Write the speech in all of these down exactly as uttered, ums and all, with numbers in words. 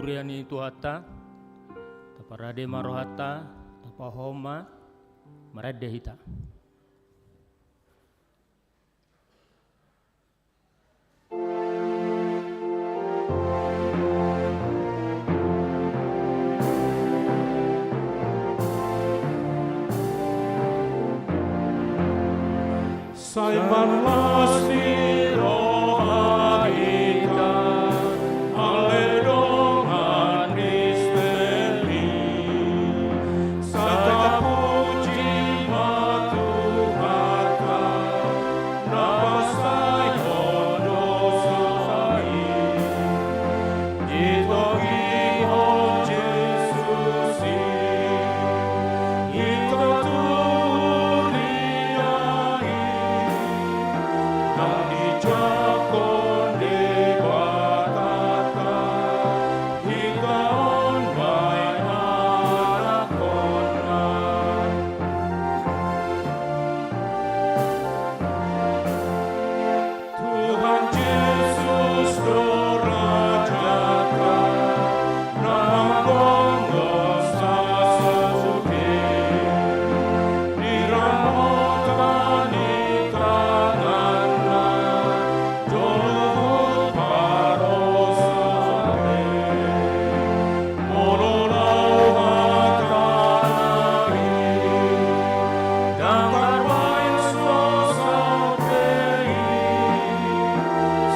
Huria ni Tuhanta, taparade ma rohanta, tapahohom ma, marende hita. Sai marlas ni roha hita, ale dongan Kristen i. Sai tapuji ma Tuhanta, na pasahathon dosa i. Ditogihon Jesus i, hita tu huria i. Nang dijangkon Debata, hita on ma i anakkonna. Tuhan Jesus do Rajanta, na manggomgom sasude. Di ramotan ni tanganna, jolo huparosot be. Molo laho hatana i, ndang tarbaen so saut be i.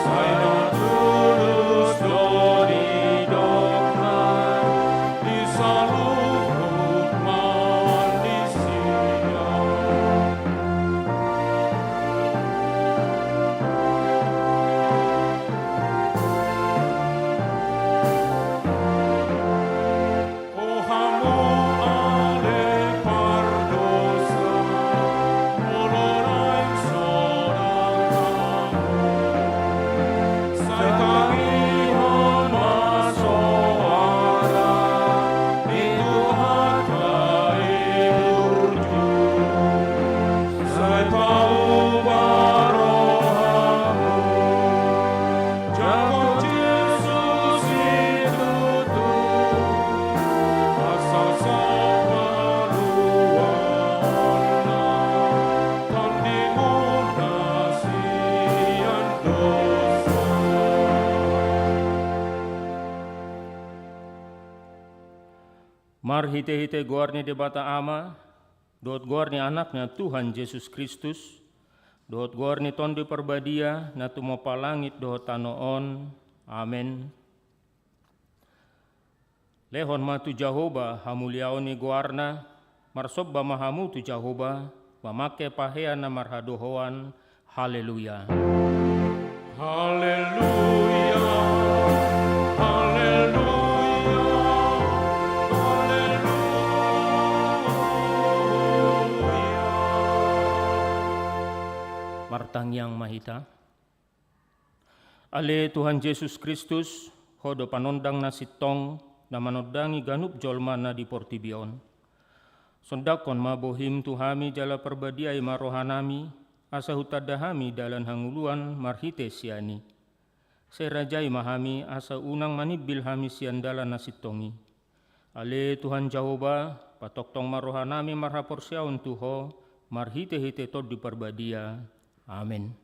Sai na tulus do nidokna, di saluhut ma nasida. O hamu ale pardosa, molo naeng sonang hamu, sai tangihon ma soara ni Tuhanta i burju. Sai pauba rohamu, jangkon Jesus i tutu, asa sahat paluaonna tondimuna sian dosa. Marhitehite goar ni Debata Ama, dohot goar ni Anakna Tuhan Jesus Kristus, dohot goar ni Tondi Parbadia, na tumompa langit dohot tano on. Amen. Lehon ma tu Jahowa hamuliaon ni goarna, marsomba ma hamu tu Jahowa, mamangke pahea na marhadohoan, Haleluya. Haleluya, haleluya, haleluya. Martangiang ma hita. Ale Tuhan Jesus Kristus, Ho do panondang na sintong, na manondangi ganup jolma na di portibi on. Sondanghon ma bohim tu hami jala parbadiai ma rohanami, asa hutanda hami dalan hangoluan marhite sian i. Sai rajai ma hami asa unang manimbil hami sian dalan na sintong i. Ale Tuhan Jahowa, patongtong ma rohanami marhaporseaon tu Ho, marhitehite Tondi Parbadia. Amen.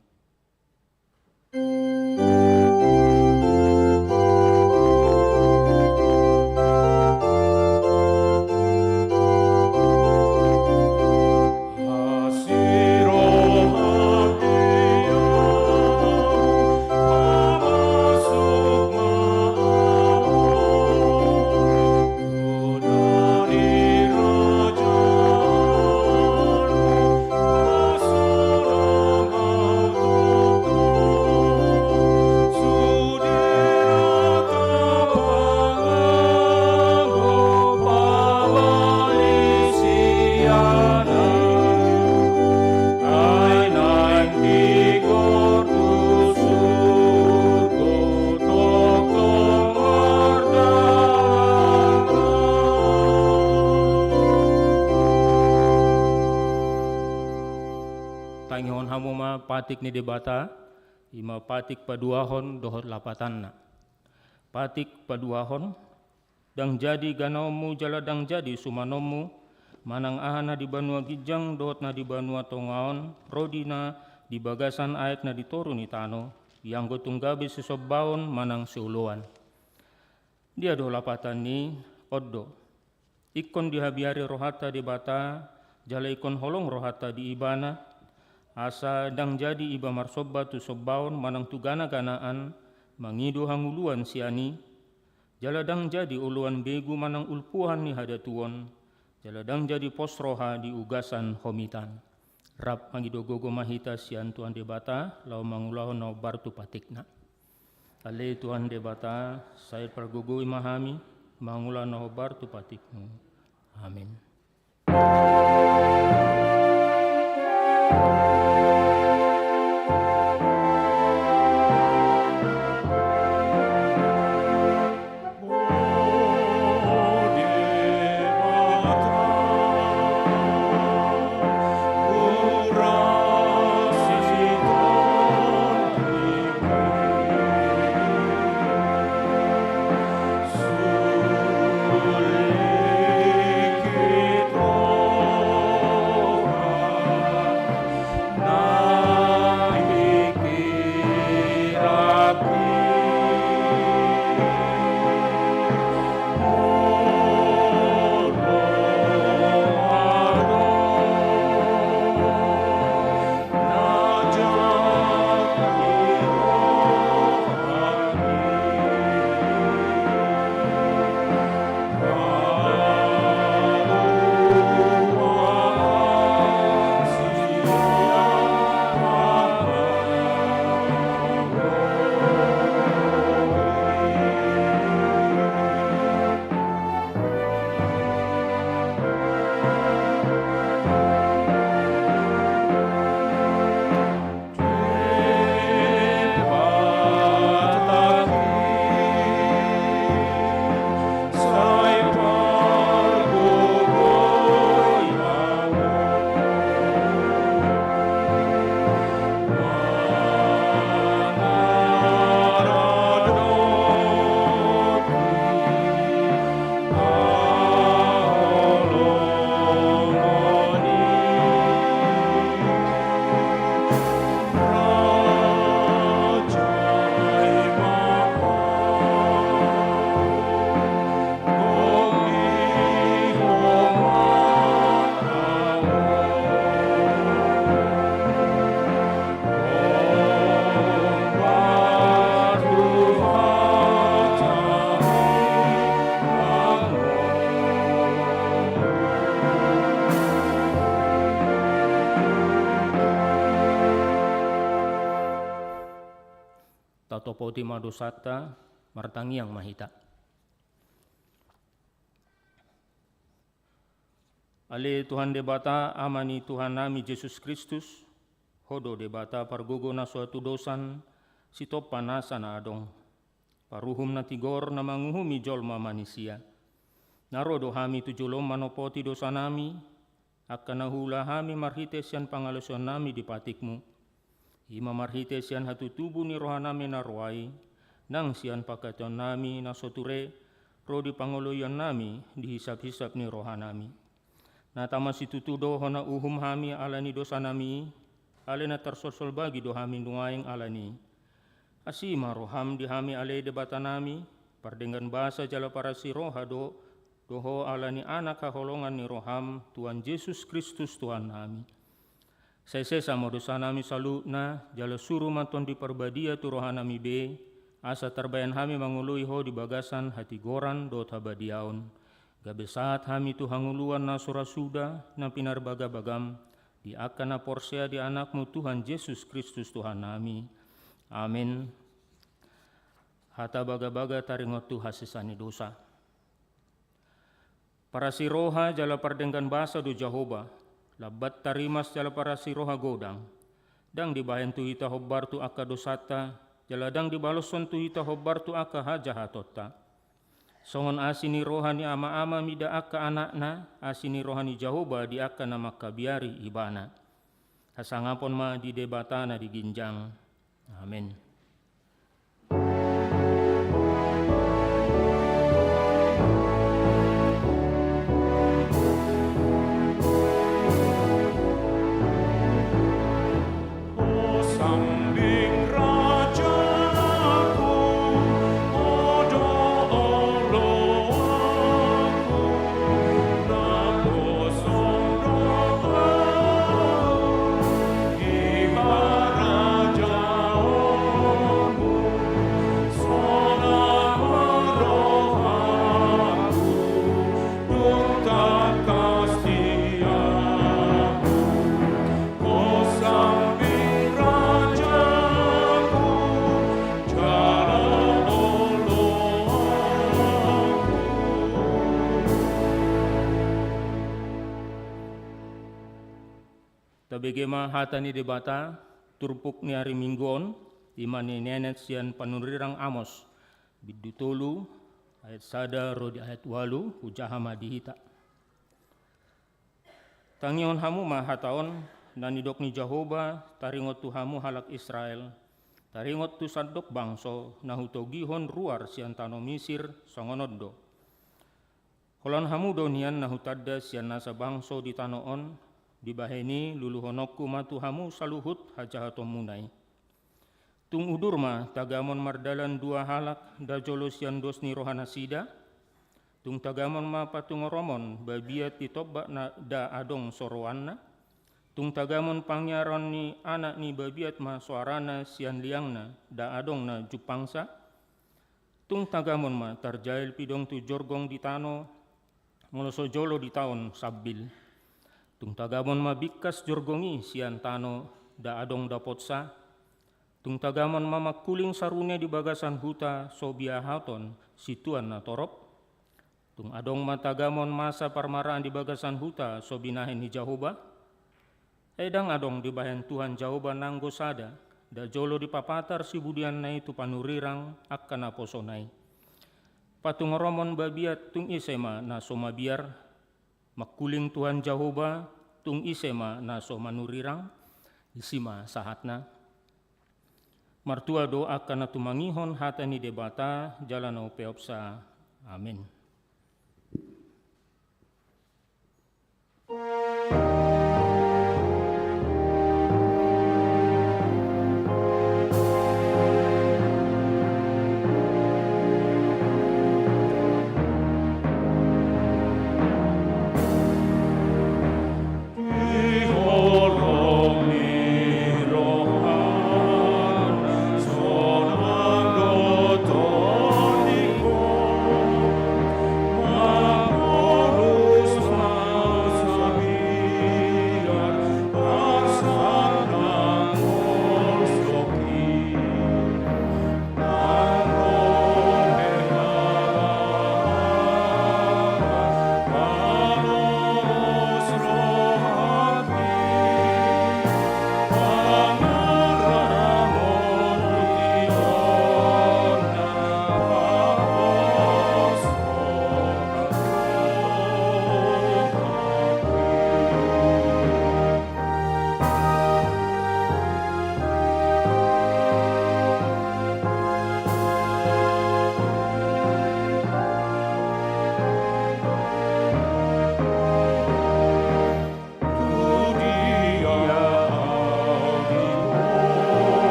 Tangihon hamu ma patik ni Debata, i ma patik paduahon dohot lapatanna. Patik paduahon, Ndang jadi ganaonmu jala ndang jadi sumanonmu, manang aha na di banua ginjang dohot na di banua tonga on, ro di na di bagasan aek na di toru ni tano, ianggo tung gabe sisombaon manang sioloan. Dia do lapatan ni on do. Ingkon dihabiari rohanta Debata, jala ingkon holong rohanta di Ibana, asa ndang jadi iba marsomba tu sombaon manang tu gana-ganaan, mangido hangoluan sian i, jala ndang jadi oloan begu manang ulpuhan ni hadatuon, jala ndang jadi pos roha di ugasan homitan. Rap mangido gogo ma hita sian Tuhan Debata, laho mangulahon na hombar tu patikna. Ale Tuhan Debata, sai pargogoi ma hami, mangula na hombar tu patikmu. Amin. Tatopoti ma dosanta, martangiang ma hita. Ale Tuhan Debata, Ama ni Tuhannami Jesus Kristus, Ho do Debata pargogo na so hatudosan, sitompa nasa na adong, paruhum na tigor na manguhumi jolma manisia. Na ro do hami tu jolom manopoti dosanami, angka na huula hami marhite sian pangalaosionnami di patikmu. I ma marhite sian hatutubu ni rohanami na roa i, nang sian pangkataionnami na so ture, ro di pangoloionnami di hisap-hisap ni rohanami. Na tama situtu do hona uhum hami ala ni dosanami, alai na tarsolsol bagi do hami nuaeng ala ni i. Asi ma roham di hami ale Debatanami, pardenggan basa jala parasi roha do, do Ho ala ni Anak haholongan ni roham, Tuhan Jesus Kristus Tuhannami. Sai sesa ma dosanami saluhutna, jala suru ma Tondi Parbadia tu rohanami be, asa tarbahen hami mangoloi Ho di bagasan hatigoran dohot habadiaon. Gabe sahat hami tu hangoluan na so ra suda, na pinarbagabagam, di angka na porsea di Anakmu Tuhan Jesus Kristus Tuhannami. Amen. Hata bagabaga taringot tu hasesaan ni dosa. Parasi roha jala pardenggan basa do Jahowa, lambat tarimas jala parasi roha godang. Ndang dibahen tu hita hombar tu angka dosanta, jala ndang dibaloshon tu hita hombar tu angka hajahatonta. Songon asi ni roha ni ama-ama mida angka anakna, asi ni roha ni Jahowa di angka na mangkabiari Ibana. Hasangapon ma di Debata na di ginjang. Amen. Tabege ma hata ni Debata, turpuk ni ari Minggu on, i ma na nienet sian panurirang Amos, bindu tolu, ayat sada ro di ayat ualu, hujaha ma di hita. Tangihon hamu ma hata on, na nidok ni Jahowa, taringot tu hamu halak Israel, taringot tu sandok bangso, na hutogihon ruar sian tano Misir, songon on do. Holan hamu do nian na hutanda sian nasa bangso di tano on, dibahen i luluhononku ma tu hamu saluhut hajahatonmuna i. Tung udur ma tagamon mardalan dua halak, nda jolo sian dos ni rohanasida. Tung tagamon ma patungoromon babiat di tombak na nda adong soroanna. Tung tagamon pangiaran ni anak ni babiat ma soarana sian liangna, nda adong na jumpangsa. Tung tagamon ma tarjail pidong tu jorgong di tano, molo so jolo ditaon sambil. Tung tagamon ma bingkas jorgong i sian tano, nda adong dapotsa. Tung tagamon ma mangkuling sarune di bagasan huta, so biahaton situan na torop. Tung adong ma tagamon masa parmaraan di bagasan huta, so binahen ni Jahowa. Ai ndang adong dibahen Tuhan Jahowa nanggo sada, nda jolo dipapatar sibudianna i tu panurirang angka naposona i. Patungoromon babiat, tung ise ma na so mabiar? Mangkuling Tuhan Jahowa, tung ise ma na so manurirang? Disi ma sahatna. Martua do angka na tumangihon hata ni Debata jala na upeopsa. Amin.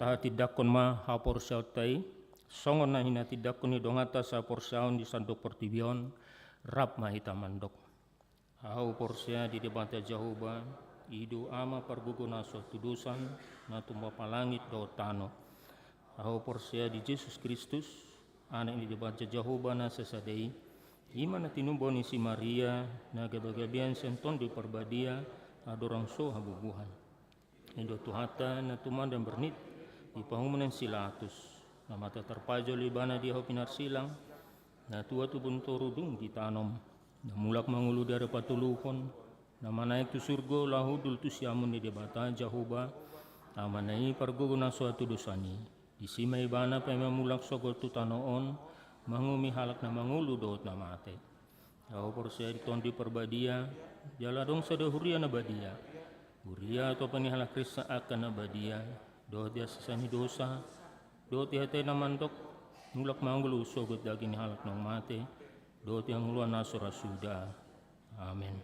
Tahatindanghon ma haporseaonta i, songon na hinatindangkon ni donganta saporseaon di sandok portibi on, rap ma hita mandok. Ahu porsea di Debata Jahowa, i do Ama pargogo na so hatudosan, na tumompa langit dohot tano. Ahu porsea di Jesus Kristus, Anak ni Debata Jahowa na sasada i, i ma na tinumba ni si Maria, na gabagabean sian Tondi Parbadia, andorang so habubuhan. I do Tuhanta na tumandang bernit di pahumunan si Latus, na mata tarpajal ibana di hau pinarsilang, na tua tu boru toru dung ditanom, na mulak mangolu di ari patoluhon, na manaek tu surgo laho hundul tu siamun ni Debata Jahowa, Amana i pargogo na so hatudosan i. Disi ma ibana paima mulak sogot tu tano on, manguhumi halak na mangolu dohot na mate. Ahu porsea di Tondi Parbadia, jala adong sada huria na badia. Huria atopan ni halak Kristen angka na badia, dohot di hasesaan ni dosa, dohot di hata i na mandok, mulak mangolu sogot daging ni halak naung mate, dohot di hangoluan na so ra suda. Amen.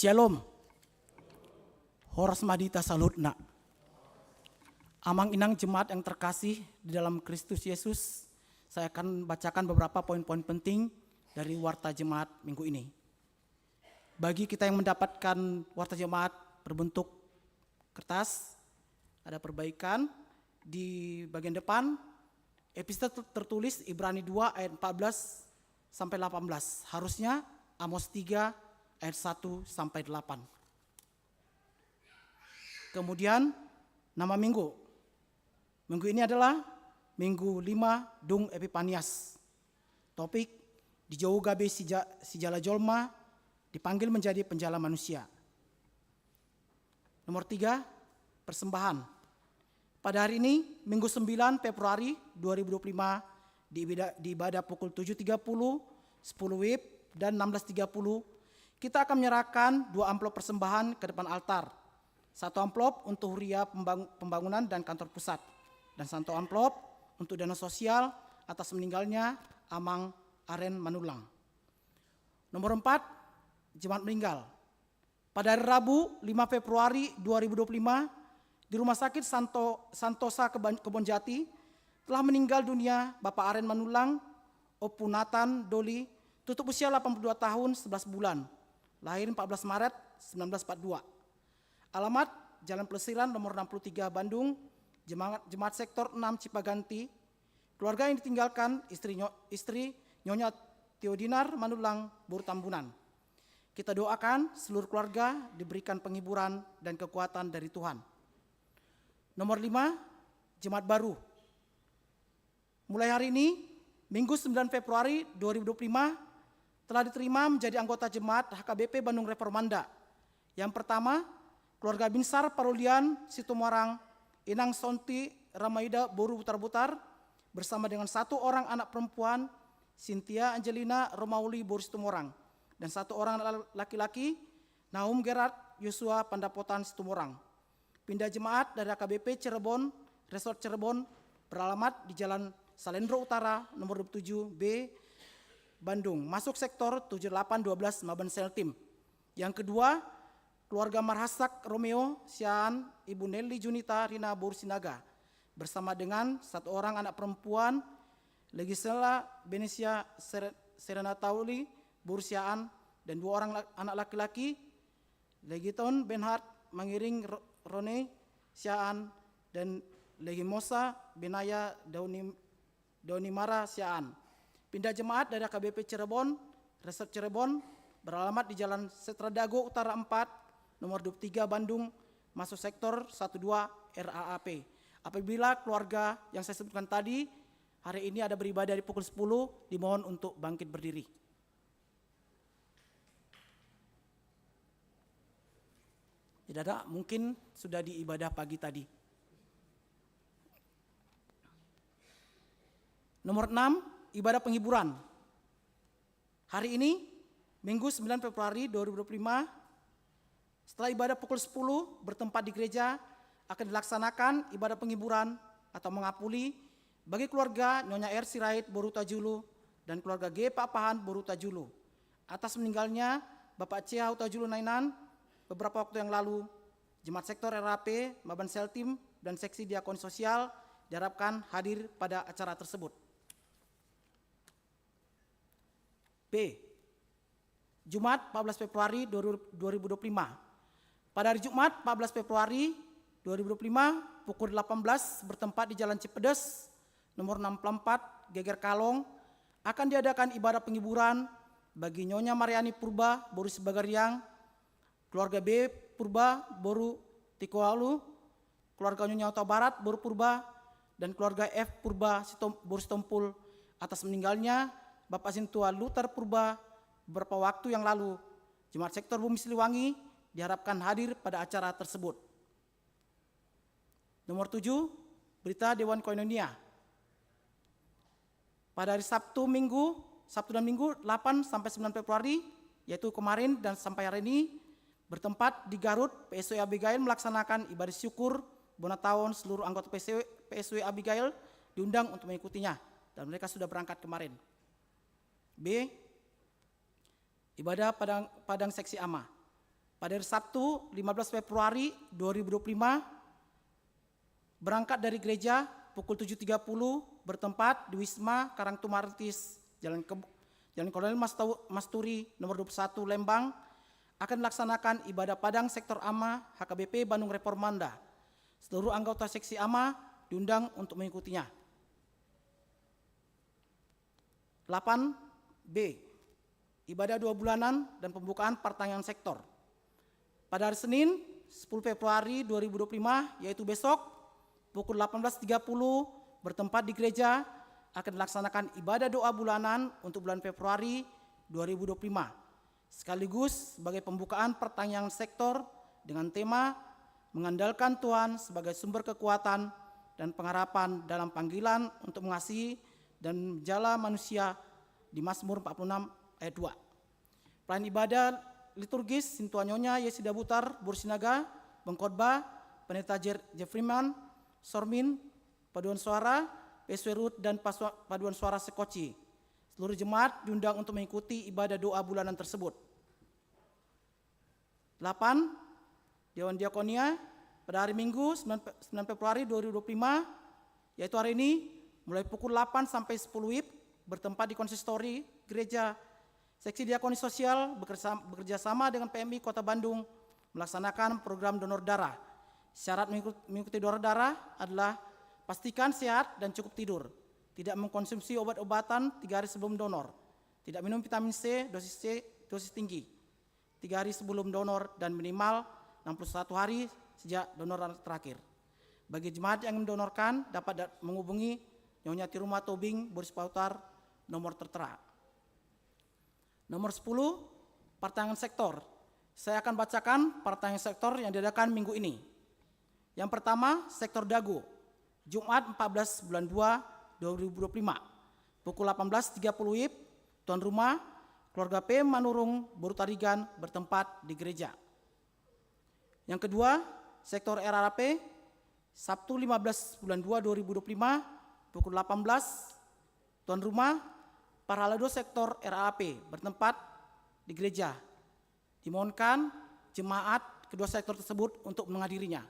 Shalom. Horas ma di hita saluhutna. Amang inang jemaat yang terkasih di dalam Kristus Yesus, saya akan bacakan beberapa poin-poin penting dari warta jemaat minggu ini. Bagi kita yang mendapatkan warta jemaat berbentuk kertas, ada perbaikan di bagian depan. Epistel ter-, tertulis Ibrani dua ayat empat belas sampai delapan belas. Harusnya Amos tiga ayat satu sampai delapan. Kemudian nama minggu. Minggu ini adalah Minggu lima Dung Epipanias. Topik: Dijou gabe sija-, sijala jolma dipanggil menjadi penjala manusia. Nomor tiga, persembahan. Pada hari ini, Minggu sembilan Februari dua ribu dua puluh lima, di ibida-, di ibadah pukul tujuh tiga puluh, sepuluh wib, dan enam belas tiga puluh, kita akan menyerahkan dua amplop persembahan ke depan altar. Satu amplop untuk huria pembang-, pembangunan dan kantor pusat, dan satu amplop untuk dana sosial atas meninggalnya Amang Aren Manullang. Nomor empat, jemaat meninggal. Pada hari Rabu, lima Februari dua ribu dua puluh lima, di Rumah Sakit Santo-, Santosa Keban-, Kebonjati, telah meninggal dunia Bapak Aren Manullang, Ompu Nathan Doli, tutup usia delapan puluh dua tahun sebelas bulan, lahir empat belas Maret sembilan belas empat dua. Alamat: Jalan Pelesiran nomor enam puluh tiga Bandung, jemaat, jemaat sektor enam Cipaganti. Keluarga yang ditinggalkan istri Nyo-, istri Nyonya Theodinar Manullang, boru Tambunan. Kita doakan seluruh keluarga diberikan penghiburan dan kekuatan dari Tuhan. Nomor lima, jemaat baru. Mulai hari ini, Minggu sembilan Februari dua ribu dua puluh lima, telah diterima menjadi anggota jemaat H K B P Bandung Reformanda. Yang pertama, keluarga binsar Parolian Situmorang, Inang Sonti Ramaida boru Butarbutar, bersama dengan satu orang anak perempuan, Cynthia Angelina Romauli boru Situmorang, dan satu orang anak laki-laki, Naum Gerard Yosua Pandapotan Situmorang. Pindah jemaat dari H K B P Cirebon, Resort Cirebon, beralamat di Jalan Salendro Utara nomor dua puluh tujuh B, Bandung, masuk sektor tujuh delapan dua belas Maban Seltim. Yang kedua, keluarga Marhasak Romeo Siaan, Ibu Nelly Junita Rina boru Sinaga, bersama dengan satu orang anak perempuan, Legisela Benesia Sere-, Serenatauli boru Siaan, dan dua orang la-, anak laki-laki, Legiton Benhard Mangiring Ro-, Rone Siaan, dan Legimosa Benaya Dauni-, Daunimara Siaan. Pindah jemaat dari H K B P Cirebon, Resort Cirebon, beralamat di Jalan Setra Dago Utara empat, nomor dua puluh tiga Bandung, masuk sektor satu dua R A A P. Apabila keluarga yang saya sebutkan tadi hari ini ada beribadah di pukul sepuluh, dimohon untuk bangkit berdiri. Tidak ada, mungkin sudah di ibadah pagi tadi. Nomor enam, ibadah penghiburan. Hari ini, Minggu sembilan Februari dua ribu dua puluh lima, setelah ibadah pukul sepuluh bertempat di gereja, akan dilaksanakan ibadah penghiburan atau mengapuli bagi keluarga Nyonya R Sirait boru Tajulu dan keluarga G Papahan boru Tajulu. Atas meninggalnya Bapak C H Hutajulu Nainan beberapa waktu yang lalu, jemaat sektor R A P, Maban Seltim, dan seksi diakoni sosial diharapkan hadir pada acara tersebut. B. Jumat, empat belas Februari dua ribu dua puluh lima. Pada hari Jumat, empat belas Februari dua ribu dua puluh lima, pukul delapan belas, bertempat di Jalan Cipedes, nomor enam puluh empat, Geger Kalong, akan diadakan ibadah penghiburan bagi Nyonya Mariani Purba boru Sibagariang, keluarga B Purba boru Tikoalu, keluarga Nyonya Hutabarat boru Purba, dan keluarga F Purba Sitom-, boru Sitompul, atas meninggalnya Bapak Sintua Luther Purba beberapa waktu yang lalu. Jemaat sektor Bumi Siliwangi diharapkan hadir pada acara tersebut. Nomor tujuh, berita Dewan Koinonia. Pada hari Sabtu, Minggu, Sabtu dan Minggu, delapan sampai sembilan Februari, yaitu kemarin dan sampai hari ini, bertempat di Garut, P S W Abigail melaksanakan ibadah syukur bona taon seluruh anggota P S W, P S W Abigail diundang untuk mengikutinya, dan mereka sudah berangkat kemarin. B, ibadah Padang, Padang Seksi Ama. Pada hari Sabtu, lima belas Februari dua ribu dua puluh lima, berangkat dari gereja pukul tujuh tiga puluh, bertempat di Wisma Karang Tumartis, Jalan Keb-, Jalan Kolonel Mastau-, Masturi, nomor dua puluh satu, Lembang, akan dilaksanakan ibadah padang sektor A M A H K B P Bandung Reformanda. Seluruh anggota seksi A M A diundang untuk mengikutinya. Delapan B, ibadah doa bulanan dan pembukaan partangiangan sektor. Pada hari Senin, sepuluh Februari dua ribu dua puluh lima, yaitu besok, pukul delapan belas tiga puluh, bertempat di gereja, akan dilaksanakan ibadah doa bulanan untuk bulan Februari dua ribu dua puluh lima, sekaligus sebagai pembukaan partangiangan sektor dengan tema Mengandalkan Tuhan sebagai Sumber Kekuatan dan Pengharapan dalam Panggilan untuk Mengasihi dan Menjala Manusia di Mazmur empat puluh enam ayat dua. Pelayan ibadah liturgis, Sintua Nyonya Yesi Dabutar, Boru Sinaga, pengkhotbah, Pendeta Jer-, Jeffreyman Sormin, paduan suara, P S W Rut, dan pasua-, paduan suara sekoci. Seluruh jemaat diundang untuk mengikuti ibadah doa bulanan tersebut. Delapan, Dewan Diakonia, pada hari Minggu, sembilan Fe-, sembilan Februari dua ribu dua puluh lima, yaitu hari ini, mulai pukul delapan sampai sepuluh W I B, bertempat di konsistori gereja. Seksi Diakonia Sosial bekerja-, bekerja sama dengan P M I Kota Bandung melaksanakan program donor darah. Syarat mengikut-, mengikuti donor darah adalah pastikan sehat dan cukup tidur, tidak mengkonsumsi obat-obatan tiga hari sebelum donor, tidak minum vitamin C dosis C, dosis tinggi tiga hari sebelum donor, dan minimal enam puluh satu hari sejak donor terakhir. Bagi jemaat yang mendonorkan, dapat da-, menghubungi Nyonya Tiruma Tobing, Boru Sipautar, nomor tertera. Nomor sepuluh, partangiangan sektor. Saya akan bacakan partangiangan sektor yang diadakan minggu ini. Yang pertama, sektor Dago, Jumat empat belas bulan dua dua ribu dua puluh lima, pukul delapan belas tiga puluh W I B, tuan rumah, keluarga P Manurung, Boru Tarigan, bertempat di gereja. Yang kedua, sektor R R A P, Sabtu lima belas bulan dua dua ribu dua puluh lima, pukul delapan belas, tuan rumah, parhalado sektor R R A P, bertempat di gereja. Dimohonkan jemaat kedua sektor tersebut untuk menghadirinya.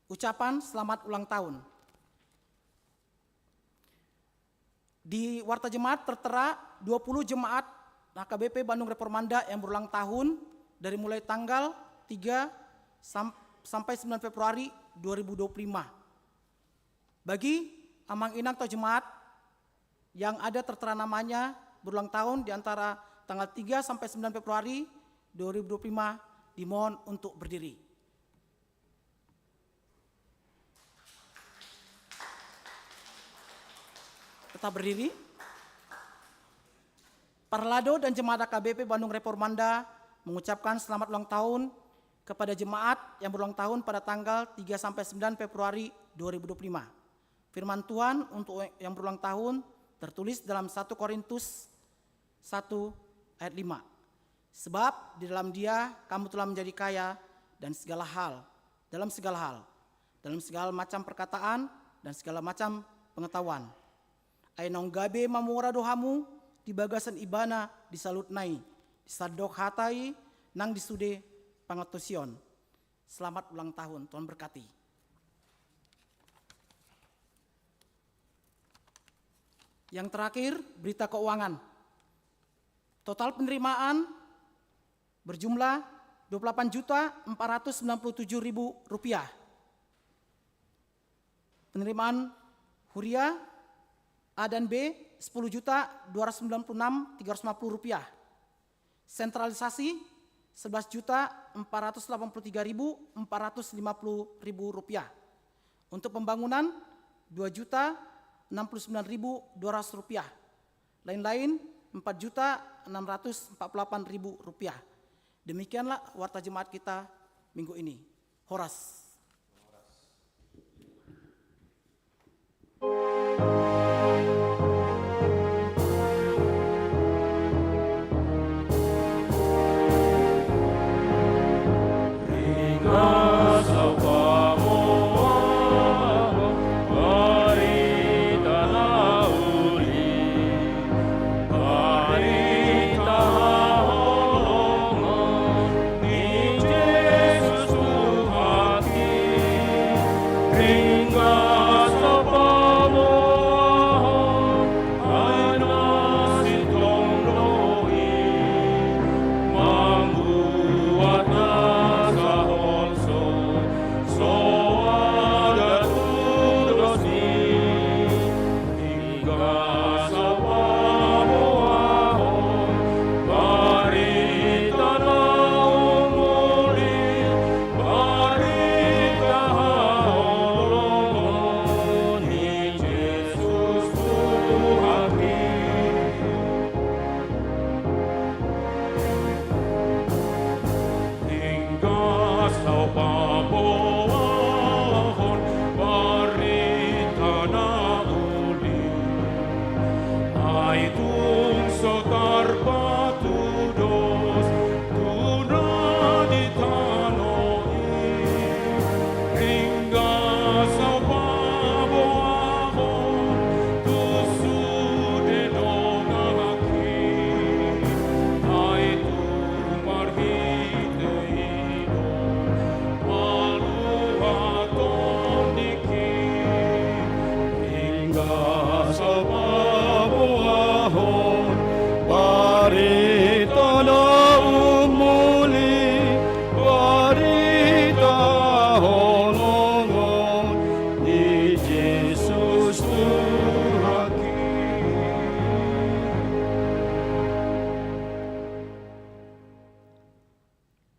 Ucapan selamat ulang tahun. Di warta jemaat tertera dua puluh jemaat H K B P Bandung Reformanda yang berulang tahun dari mulai tanggal tiga sam-, sampai sembilan Februari dua ribu dua puluh lima. Bagi amang inang atau jemaat yang ada tertera namanya berulang tahun di antara tanggal tiga sampai sembilan Februari dua ribu dua puluh lima, dimohon untuk berdiri. Tetap berdiri. Parhalado dan jemaat H K B P Bandung Reformanda mengucapkan selamat ulang tahun kepada jemaat yang berulang tahun pada tanggal tiga sampai sembilan Februari dua ribu dua puluh lima. Firman Tuhan untuk yang berulang tahun tertulis dalam satu Korintus satu ayat lima. Sebab di dalam Dia kamu telah menjadi kaya dan segala hal, dalam segala hal, dalam segala macam perkataan dan segala macam pengetahuan. Ai naung gabe mamora do hamu di bagasan Ibana di saluhutna i, di sandok hata i nang di sude pangantusion. Selamat ulang tahun, Tuhan berkati. Yang terakhir, berita keuangan. Total penerimaan berjumlah dua puluh delapan juta empat ratus sembilan puluh tujuh ribu rupiah. Penerimaan huria A dan B, sepuluh juta dua ratus sembilan puluh enam tiga ratus lima puluh rupiah. Sentralisasi, sebelas juta empat ratus delapan puluh tiga ribu empat ratus lima puluh ribu rupiah. Untuk pembangunan, dua juta enam puluh sembilan ribu dua ratus rupiah. Lain-lain, empat juta enam ratus empat puluh delapan ribu rupiah. Demikianlah warta jemaat kita minggu ini. Horas.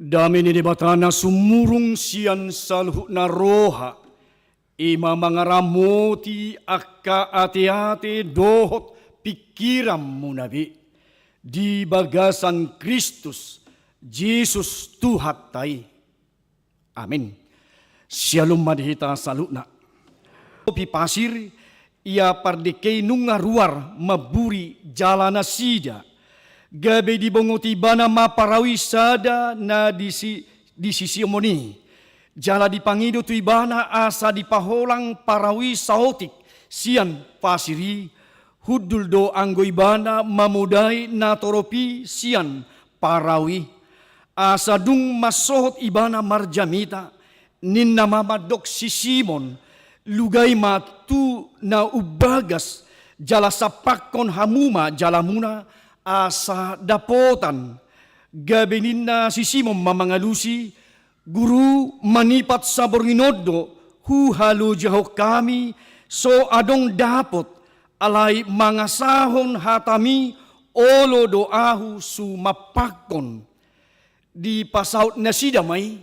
Dame ni Debata na sumurung sian saluhutna roha, i ma mangaramoti angka ateate dohot pingkiranmuna be, di bagasan Kristus Jesus Tuhanta i. Amin. Syalom ma di hita saluhutna. Topi pasir, ia pardengke i nunga ruar mamburi jala nasida. Gabe dibongot ibana ma parau i sada na di si, di si Simon i. Jala dipangido tu ibana asa dipaholang parau i saotik sian pasir i. Hundul do anggo ibana mamodai natorop i sian parau i. Asa dung mansohot ibana marjamita, ninna ma mandok si Simon, lugai ma tu na umbagas, jala sampakkon hamu ma jalamuna, asa dapotan. Gabe ninna si Simon ma mangalusi, Guru, manipat saborngin on do huhalojahon hami, so adong dapot, alai mangasahon hatami, olo do ahu sumampakkon. Dipasaut nasida ma i,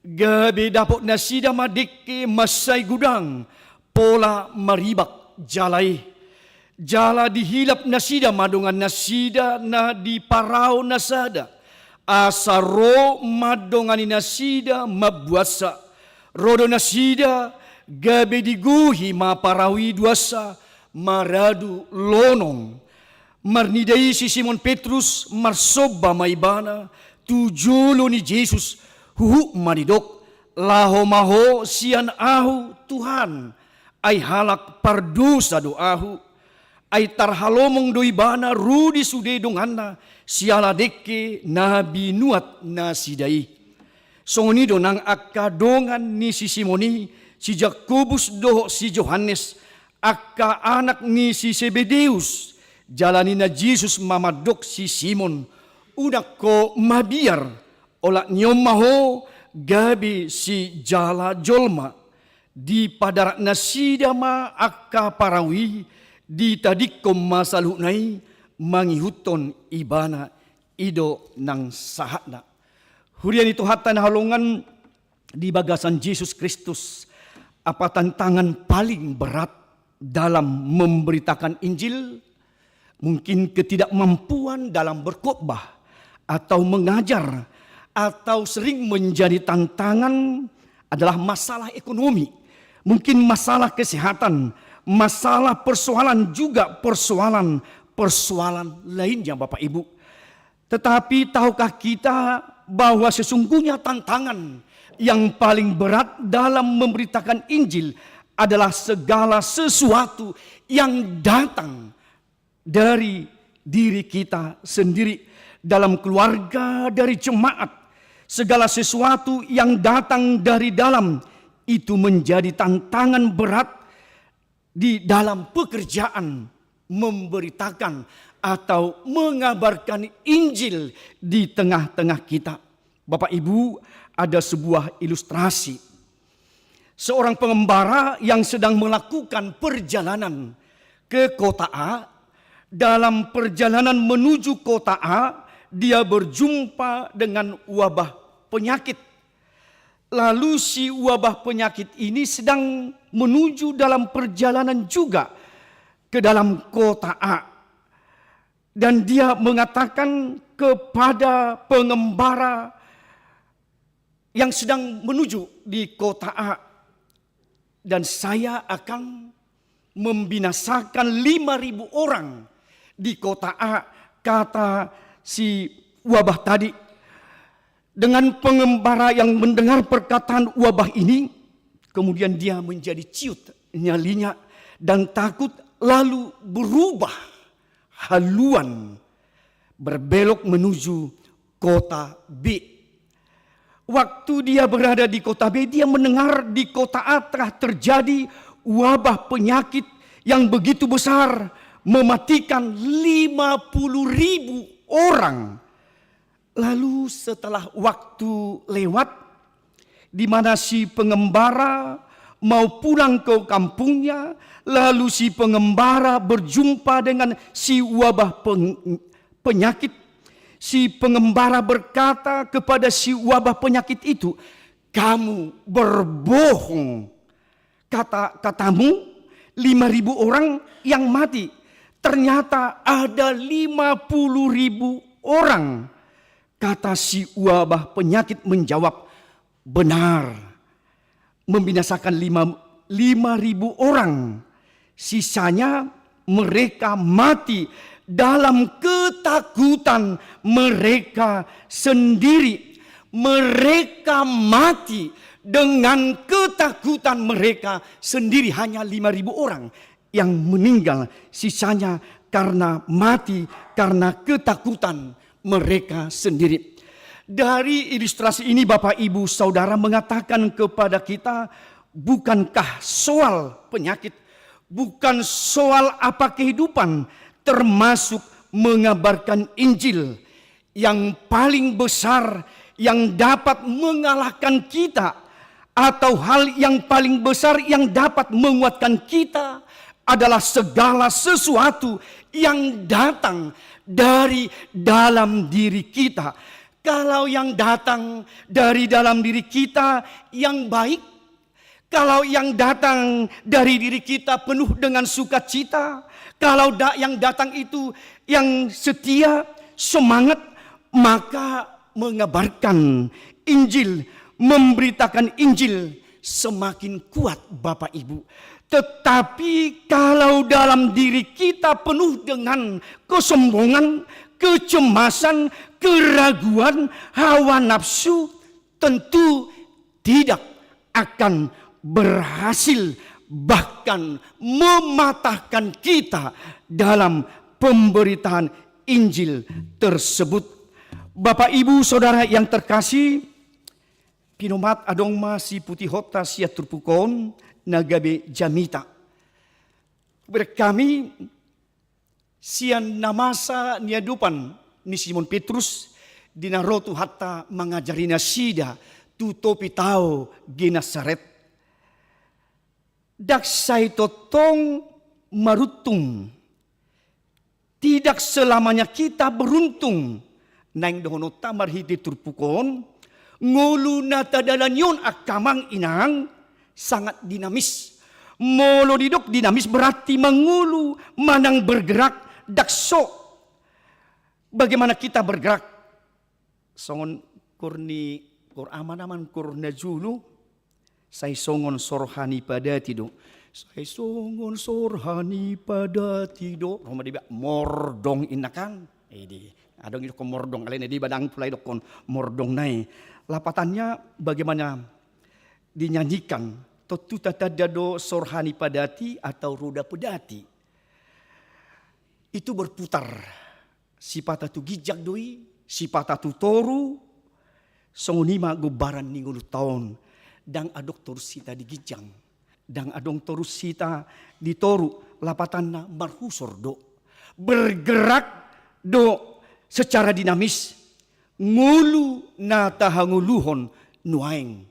gabe dapot nasida ma dengke mansai godang, pola maribak jala i. Jala dihilap nasida ma dongan nasida na di parau na sada, asa ro mandongani nasida mambuansa. Ro do nasida, gabe digohi ma parau i duansa, maradu lonong. Marnida i si Simon Petrus, marsomba ma ibana tu jolo ni Jesus, huhut ma didok, laho ma ho sian ahu, Tuhan, ai halak pardosa do ahu. Ai tarhalomong do ibana ro di sude donganna, siala dengke na binuat nasida i. Songon i do nang angka dongan ni si Simon i, si Jakobus dohot si Johannes, angka anak ni si Sebedeus. Jala ninna Jesus ma mandok si Simon, unang ho mabiar, olat ni on ma ho gabe sijala jolma. Dipadarat nasida ma angka parau i, ditadingkon ma saluhutna i, mangihuthon ibana. I do nang sahatna. Huria ni Tuhanta na hinaholongan, di bagasan Jesus Kristus, apa tantangan paling berat dalam memberitakan Injil? Mungkin ketidakmampuan dalam berkhotbah atau mengajar, atau sering menjadi tantangan adalah masalah ekonomi, mungkin masalah kesehatan, masalah persoalan juga persoalan-persoalan lainnya, Bapak Ibu. Tetapi tahukah kita bahwa sesungguhnya tantangan yang paling berat dalam memberitakan Injil adalah segala sesuatu yang datang dari diri kita sendiri, dalam keluarga, dari jemaat. Segala sesuatu yang datang dari dalam itu menjadi tantangan berat di dalam pekerjaan memberitakan atau mengabarkan Injil di tengah-tengah kita. Bapak Ibu, ada sebuah ilustrasi. Seorang pengembara yang sedang melakukan perjalanan ke kota A, dalam perjalanan menuju kota A, dia berjumpa dengan wabah penyakit. Lalu si wabah penyakit ini sedang menuju dalam perjalanan juga ke dalam kota A. Dan dia mengatakan kepada pengembara yang sedang menuju di kota A, dan saya akan membinasakan lima ribu orang di kota A, kata si wabah tadi. Dengan pengembara yang mendengar perkataan wabah ini, kemudian dia menjadi ciut nyalinya dan takut, lalu berubah haluan, berbelok menuju kota B. Waktu dia berada di kota B, dia mendengar di kota A telah terjadi wabah penyakit yang begitu besar, mematikan lima puluh ribu orang. Lalu setelah waktu lewat, di mana si pengembara mau pulang ke kampungnya, lalu si pengembara berjumpa dengan si wabah peng-, penyakit. Si pengembara berkata kepada si wabah penyakit itu, "Kamu berbohong. Kata-katamu, lima ribu orang yang mati. Ternyata ada lima puluh ribu orang." Kata si wabah penyakit menjawab, "Benar, membinasakan lima, lima ribu orang. Sisanya mereka mati dalam ketakutan mereka sendiri." Mereka mati dengan ketakutan mereka sendiri, hanya lima ribu orang yang meninggal, sisanya karena mati karena ketakutan mereka sendiri. Dari ilustrasi ini, Bapak, Ibu, Saudara, mengatakan kepada kita, bukankah soal penyakit, bukan soal apa kehidupan, termasuk mengabarkan Injil, yang paling besar yang dapat mengalahkan kita, atau hal yang paling besar yang dapat menguatkan kita adalah segala sesuatu yang datang dari dalam diri kita. Kalau yang datang dari dalam diri kita yang baik, kalau yang datang dari diri kita penuh dengan sukacita, kalau da-, yang datang itu yang setia, semangat, maka mengabarkan Injil, memberitakan Injil semakin kuat, Bapak Ibu. Tetapi kalau dalam diri kita penuh dengan kesombongan, kecemasan, keraguan, hawa nafsu, tentu tidak akan berhasil, bahkan mematahkan kita dalam pemberitaan Injil tersebut. Bapak, Ibu, Saudara yang terkasih, pinomat adong ma siputihonta sian turpuk on na gabe jamita. Berkami sian na masa niadopan ni Simon Petrus, di na ro Tuhanta mangajari nasida tu topi tao Genesaret. Ndang sai tongtong maruntung. Tidak selamanya kita beruntung. Naeng dohononta marhite turpuk on, ngolu na tadalani on, angka amang inang, sangat dinamis. Molo didok dinamis berarti mangolu manang bergerak, ndang so. Bagaimana kita bergerak? Songon kur ni, kur ama na man kur na julu, sai songon sorha ni padati do. Sai songon sorha ni padati do. Ro ma dibaen mordong inna kan. Edi. Adong i dokkon mordong, alai na dibaen ndang pola i dokkon mordong nai. Lapatannya bagaimana dinyanyikan, tontu tatanda do sorha ni padati atau roda padati. Itu berputar. Sipata tu ginjang do i, sipata tu toru. Songon i ma gombaran ni ngolunta on. Ndang adong torus hita di ginjang, ndang adong torus hita di toru, lapatanna marhusor do. Bergerak do secara dinamis ngolu na tahangoluhon nuaeng.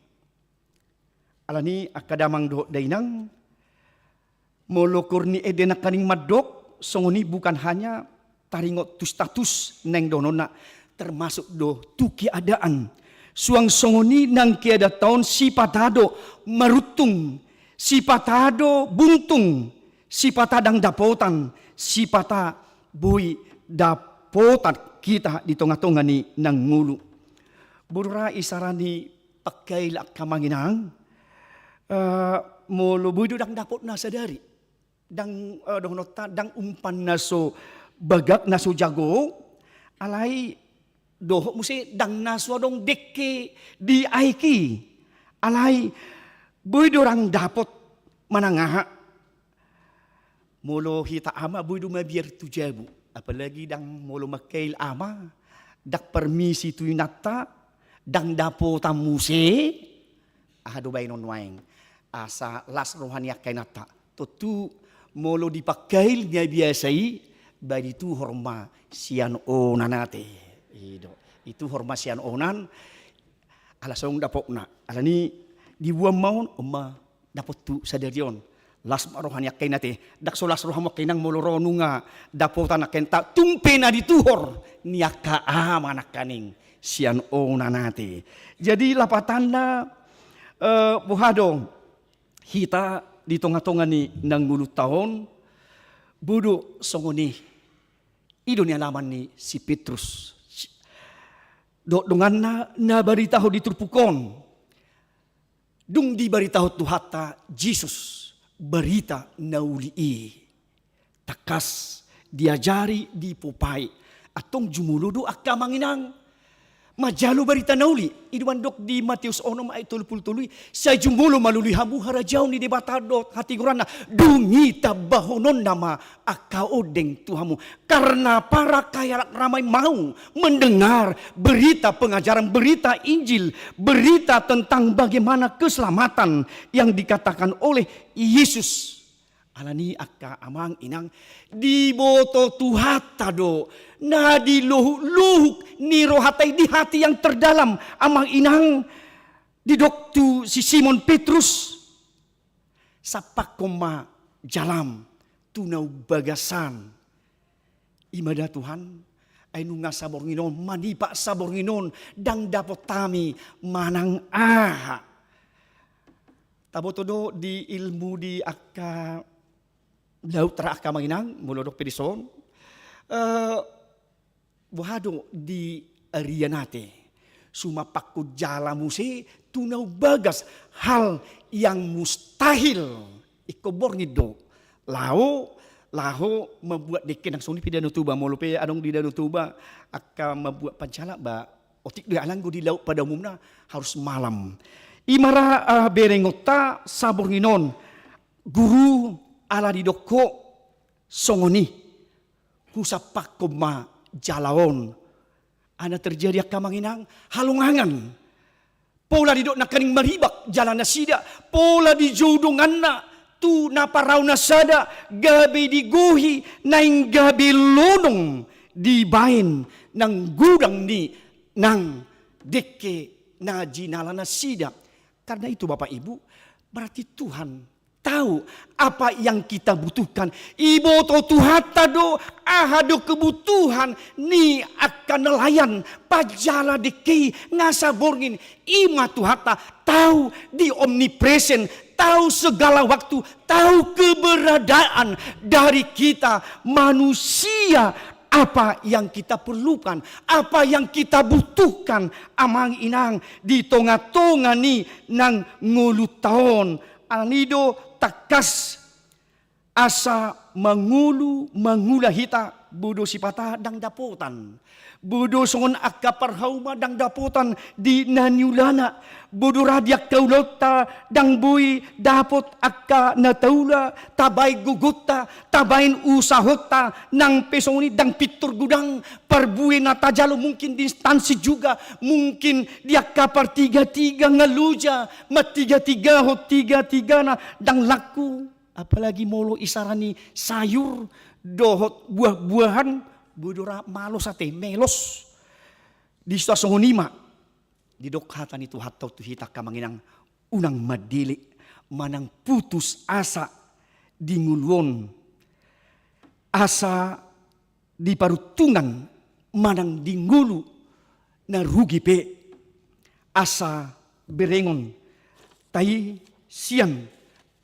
Alani angka damang dohot dainang, molo kur ni ende nangkaning mandok, songon i bukan hanya taringot tu status naeng dohononna, termasuk do tu keadaan. Suang songon i nang keadaanta on, sipata do maruntung, sipata do buntung, sipata ndang dapotan, sipata boi dapotan hita di tonga-tonga ni na ngolu. Boru ra isarani pangkail angka amang inang, eh, molo boi do ndang dapotna sadari. Ndang, eh, dohononta ndang umpan na so bagak, na so jago, alai dohot muse ndang na so adong dengke di aek i. Alai boi do ndang dapot manang aha. Molo hita ama boi do mabiar tu jabu, apalagi ndang molo mangkail ama, ndang parmisi tu inanta, ndang dapotan muse, aha do baenon nuaeng, asa las roha ni angka inanta. Tontu molo di pangkail na biasa i, baen dituhor ma sian onan ate. I do, dituhor ma sian onan, ala songon dapotna. Alani diboan ma on, on ma dapot tu sadari on. Las ma roha ni angka inang ate. Ndang so las rohamu angka inang molo ro nunga dapotan angka inang, tung pe na dituhor ni angka ama nangkaning sian ona nate. Jadi lapatanna, eh, boha do hita di tonga-tonga ni na ngolunta on? Bodo songon i. I do nialaman ni si Petrus dohot donganna na baritahon di turpuk on. Dung dibaritahon Tuhanta Jesus barita na uli i, tangkas diajari, dipopai. Antong jumolo do angka amang inang manjalo barita na uli. I do mandok di Mateus onom ayat tolu pulu tolu i, sai jumolo ma lului hamu harajaon ni Debata dohot hatigoranna, dung i tambahononna ma angka ondeng tu hamu. Karena para khalayak ramai mau mendengar berita pengajaran, berita Injil, berita tentang bagaimana keselamatan yang dikatakan oleh Yesus. Alani angka amang inang, diboto Tuhanta do na di lohuk-lohuk ni rohanta i, di hati yang terdalam, amang inang, didok tu si Simon Petrus, sampakkon ma jalam tu na umbagasan. I ma da Tuhan, ai nunga saborngin on, manipak saborngin on, ndang dapot hami manang aha. Taboto do di ilmu di angka laut ra angka amang inang, molo dok pe dison. Eh, boha do di arian ate? Sumampakkon jala muse tu na umbagas, hal yang mustahil. Ingkon borngin do. Laho, laho mambuat dengke. Nang songon i pe Danau Toba, molo pe adong di Danau Toba angka mambuat pansalak ba, otik do i, alai anggo di laut pada umumna harus malam. I ma ra, eh, berengonta saborngin on, Guru, ala didok Ho songon i, husampakkon ma jala on. Ala na terjadi angka amang inang, halongangan. Pola didok nangkaning maribak jala nasida, pola dijou donganna tu na parau na sada, gabe digohi, naeng gabe lonong dibaen nang godang ni nang dengke na jinala nasida. Karena itu, Bapak Ibu, berarti Tuhan tahu apa yang kita butuhkan. Iboto Tuhanta do aha do kebutuhan ni angka nelayan, panjala dengke i, nga saborngin. I ma Tuhanta tahu di omnipresent, tahu segala waktu, tahu keberadaan dari kita manusia, apa yang kita perlukan, apa yang kita butuhkan, amang inang, di tonga-tonga ni nang ngolunta on. Alani do tangkas asa mangolu mangula hita, bodo sipata ndang dapotan. Bodo songon angka parhauma ndang dapotan di na niulana. Bodo ra di angka ulaonta ndang boi dapot angka na taula, tabaen gogonta, tabaen usahonta, nang pe songon i ndang pintor godang parbue na tajalo, mungkin di instansi juga, mungkin di angka partiga-tiga nga loja, matiga-tigahon tiga-tigana ndang laku. Apalagi molo isarani sayur dohot buah-buahan, bodo ra malos ate, melos. Di sita songon i ma didok hata ni Tuhanta tu hita angka amang inang, unang mandele manang putus asa di ngolu on, asa di paruntungan manang di ngolu na rugi pe, asa berengonta i sian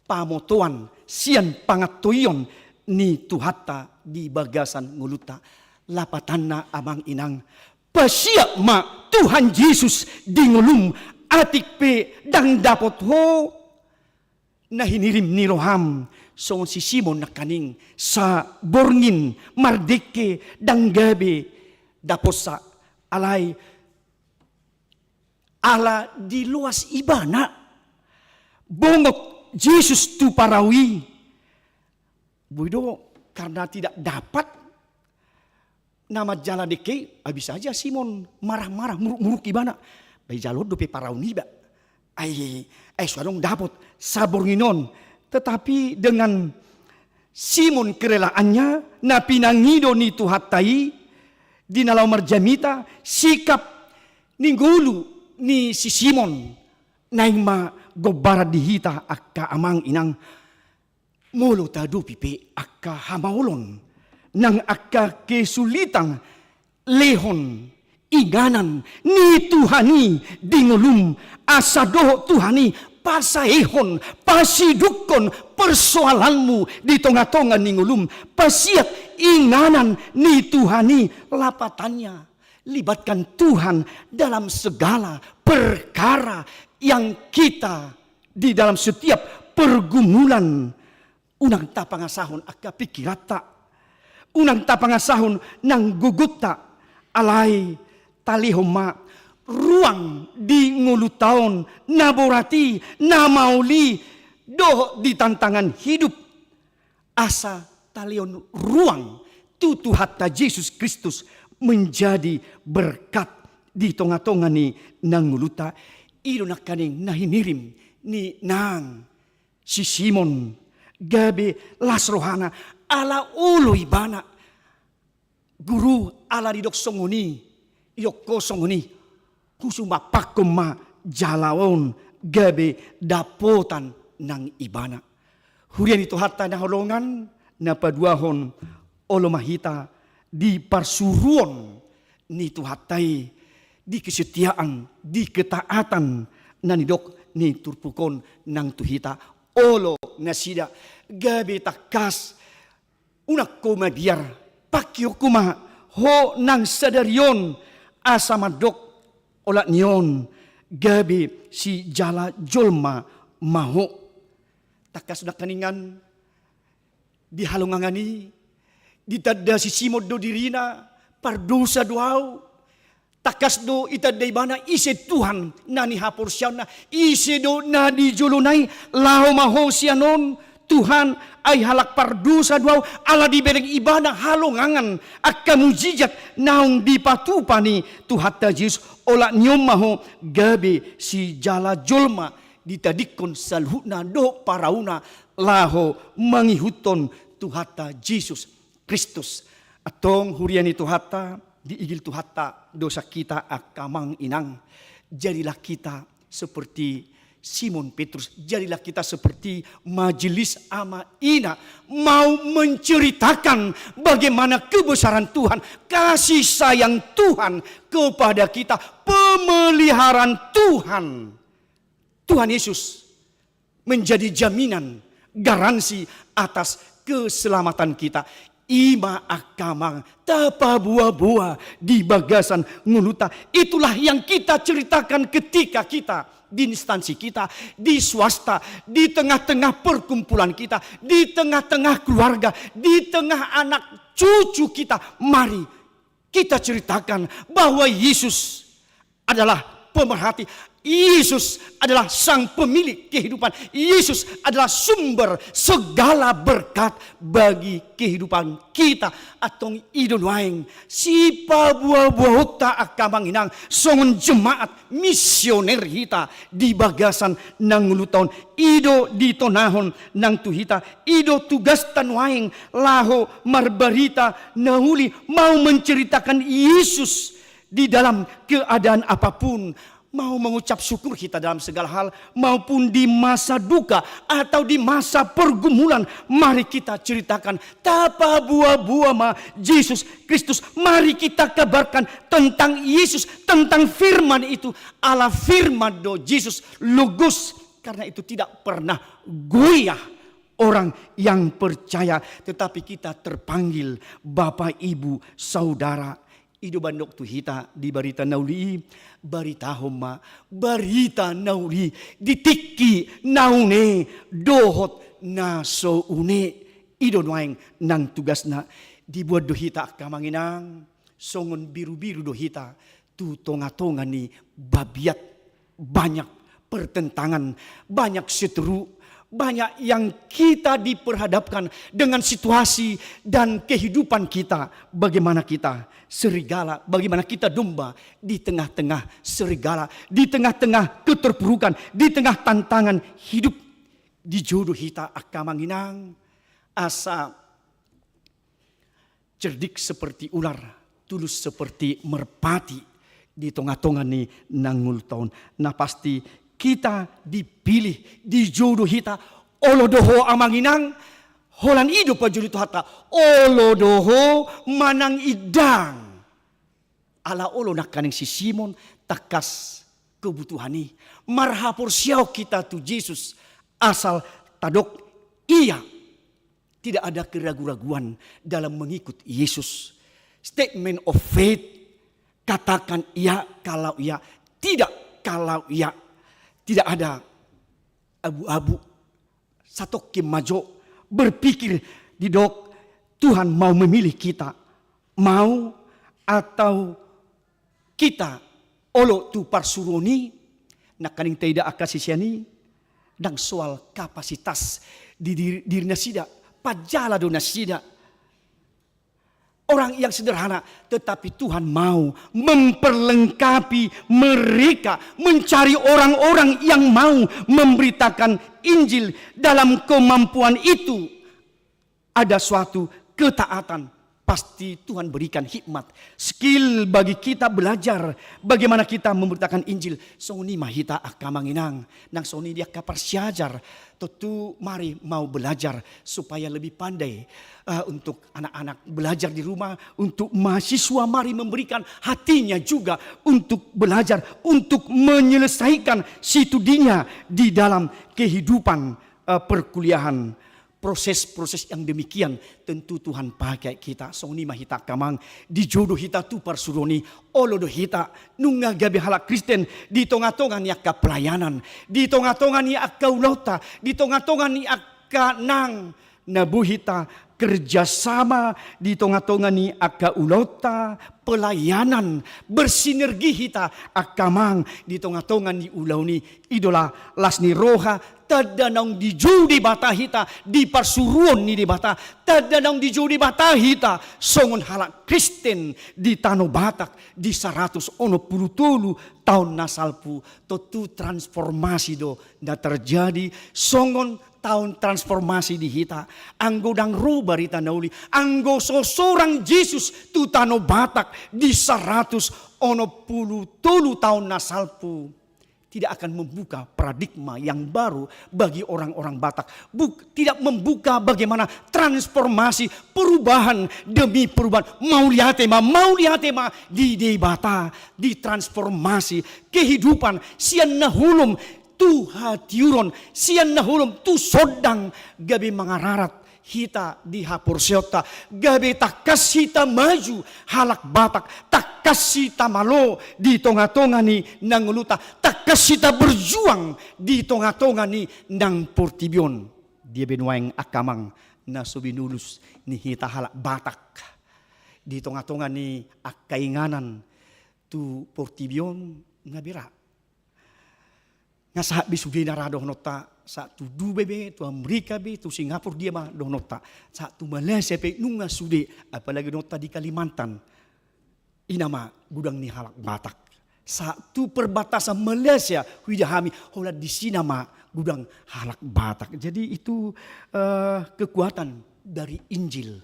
pamotoan, sian pangantoion ni Tuhanta di bagasan ngolunta. Lapatanna amang inang, pasiap ma Tuhan Jesus di ngolum, atik pe ndang dapot ho na hinirim ni roham songon si Simon nangkaning, saborngin mardengke ndang gabe dapotta. Alai ala diloas ibana, bongot Jesus tu parau i. Boi do, karena tidak dapat na manjala dengke i, ah, bisa saja Simon marah-marah, muruk-muruk ibana. Ba ijalo dope paraon iba. Ai, ai so adong dapot saborngin on. Tetapi dengan Simon kerelaannya, na pinangido ni Tuhanta i, di na laho marjamita, sikap ni ngolu ni si Simon naeng ma gombaran di hita angka amang inang. Molo tadopi pe angka hamaolon nang angka kesulitan, lehon inganan ni Tuhan i di ngolum, asa dohot Tuhan i pasaehon, pasidukkon persoalanmu di tonga-tonga ni ngolum, pasiat inganan ni Tuhan i. Lapatannya, libatkan Tuhan dalam segala perkara yang kita di dalam setiap pergumulan. Unang tapangasahon angka pikiranta, unang tapangasahon nang gogonta, alai talehon ma ruang di ngolunta on na borat i, na maol i, dohot di tantangan hidup. Asa talehon ruang tu Tuhanta Jesus Kristus menjadi berkat di tonga-tonga ni nang ngolunta. I do nangkaning na hinirim ni nang si Simon, gabe las rohana, ala olo ibana. Guru, ala didok songon i, didok ho songon i, husumaphon ma jala on gabe dapotan nang ibana. Huria ni Tuhanta na hinaholongan, na paduahon, olo ma hita di parsuruon ni Tuhanta i, di kesetiaan, di ketaatan na nidok ni turpuk on nang tu hita. Olo nasida gabe tangkas. Unang ho mabiar, pangkihonku ma ho nang sadari on, asa mandok olat ni on gabe sijala jolma ma ho. Tangkas nangkaningan di halongangan i ditanda si Simon do dirina, pardosa do ahu. Tangkas do itanda ibana ise Tuhan na nihaporseaonna, ise do na di jolona i. Laho ma ho sian on Tuhan, ai halak pardosa do ahu. Ala dibereng ibana halongangan angka mujizat naung dipatupa ni Tuhanta Jesus, olat ni on ma ho gabe sijala jolma, ditadingkon saluhutna dohot parauna laho mangihuthon Tuhanta Jesus Kristus. Antong huria ni Tuhanta, diigil Tuhanta do sian hita angka amang inang. Jadilah kita seperti Simon Petrus, jadilah kita seperti majelis ama ina, mau menceritakan bagaimana kebesaran Tuhan, kasih sayang Tuhan kepada kita, pemeliharaan Tuhan. Tuhan Yesus menjadi jaminan, garansi atas keselamatan kita. I ma angka amang tapaboa-boa di bagasan ngolunta. Itulah yang kita ceritakan ketika kita di instansi kita, di swasta, di tengah-tengah perkumpulan kita, di tengah-tengah keluarga, di tengah anak cucu kita. Mari kita ceritakan bahwa Yesus adalah pemerhati. Yesus adalah sang pemilik kehidupan. Yesus adalah sumber segala berkat bagi kehidupan kita. Antong i do nuaeng sipaboa-boaonta angka amang inang songon jemaat misioner hita di bagasan nang ngolunta on. I do ditonahon nang tu hita, i do tugasta nuaeng laho marbarita na uli, mau menceritakan Yesus di dalam keadaan apapun, mau mengucap syukur kita dalam segala hal, maupun di masa duka atau di masa pergumulan, mari kita ceritakan, tapaboa-boa ma Jesus Kristus, mari kita kabarkan tentang Yesus, tentang firman itu, ala firman do Jesus, logos, karena itu tidak pernah goyah orang yang percaya, tetapi kita terpanggil, Bapak, Ibu, Saudara. I do mandok tu hita di barita na uli i, baritahon ma barita na uli i di tingki na une dohot na so une. I do nuaeng nang tugasna. Diboan do hita angka amang inang, songon birubiru do hita tu tongatonga ni babiat. Banyak pertentangan, banyak seteru, banyak yang kita diperhadapkan dengan situasi dan kehidupan kita. Bagaimana kita serigala, bagaimana kita domba di tengah-tengah serigala, di tengah-tengah keterpurukan, di tengah tantangan hidup. Dijou do hita angka amang inang, asa cerdik seperti ular, tulus seperti merpati di tongatonga ni nang ngolunta on. Na pasti kita dipilih, dijou do hita, olo do ho amang inang, Holan i do pajolo ni Tuhanta, olo do ho manang indang. Ala olo nangkaning si Simon tangkas kebutuhan i. Marhaporseaon hita tu Jesus, asal tadok ia. Tidak ada keragu-raguan dalam mengikut Yesus. Statement of faith, katakan iya kalau iya, tidak kalau iya. Tidak ada abu-abu. Satongkin ma jo berpikir didok Tuhan mau memilih kita, mau atau kita olo tu parsuruon i. Nangkaning taida angka sisean i, ndang soal kapasitas di diri, diri nasida, panjala do nasida. Orang yang sederhana, tetapi Tuhan mau memperlengkapi mereka, mencari orang-orang yang mau memberitakan Injil. Dalam kemampuan itu ada suatu ketaatan. Pasti Tuhan berikan hikmat, skill bagi kita belajar bagaimana kita memberitakan Injil. Songon i ma hita angka amang inang, nang songon i di angka parsiajar. Tontu mari mau belajar supaya lebih pandai, eh, untuk anak-anak belajar di rumah, untuk mahasiswa mari memberikan hatinya juga untuk belajar, untuk menyelesaikan studinya di dalam kehidupan, eh, perkuliahan. Proses-proses yang demikian tentu Tuhan pakai kita. Songon i ma hita angka amang, di jolo hita tu parsuruon i, olo do hita nunga gabe halak Kristen di tonga-tonga ni angka pelayanan, di tonga-tonga ni angka ulaonta, di tonga-tonga ni angka nang na boi hita kerjasama di tonga-tonga ni angka ulaonta, pelayanan, bersinergi hita angka amang di tonga-tonga ni ulaon i. I do las ni roha, tanda naung dijou Debata hita, di parsuruon ni Debata, tanda naung dijou Debata hita songon halak Kristen di tano Batak di saratus onom pulu tolu taon na salpu. Tontu transformasi do na terjadi songon taon transformasi di hita. Anggo ndang ro barita na uli, anggo so sorang Jesus tu tano Batak di saratus onom pulu tolu taon na salpu, tidak akan membuka paradigma yang baru bagi orang-orang Batak. Buk-, tidak membuka bagaimana transformasi, perubahan demi perubahan. Mauliate ma, mauliate ma di Debata, di transformasi kehidupan sian na holom tu hatiuron, sian na holom tu sondang, gabe mangararat hita di haporseaonta, gabe tangkas hita maju halak Batak, tangkas hita malo di tonga-tonga ni nang ngolunta, tangkas hita berjuang di tonga-tonga ni nang portibi on. Dia be nuaeng angka amang na so binulus ni hita halak Batak di tonga-tonga ni angka inganan tu portibi on, nga bera. Nga sahat be sude na ra dohononta, sahat tu Dubai be, tu Amerika be, tu Singapura dia ma dohononta, sahat tu Malaysia pe nunga sude, apalagi dohononta di Kalimantan. I nama gudang ni halak Batak. Sahat tu perbatasan Malaysia, huida hami, holan disi nama gudang halak Batak. Jadi itu, eh, kekuatan dari Injil.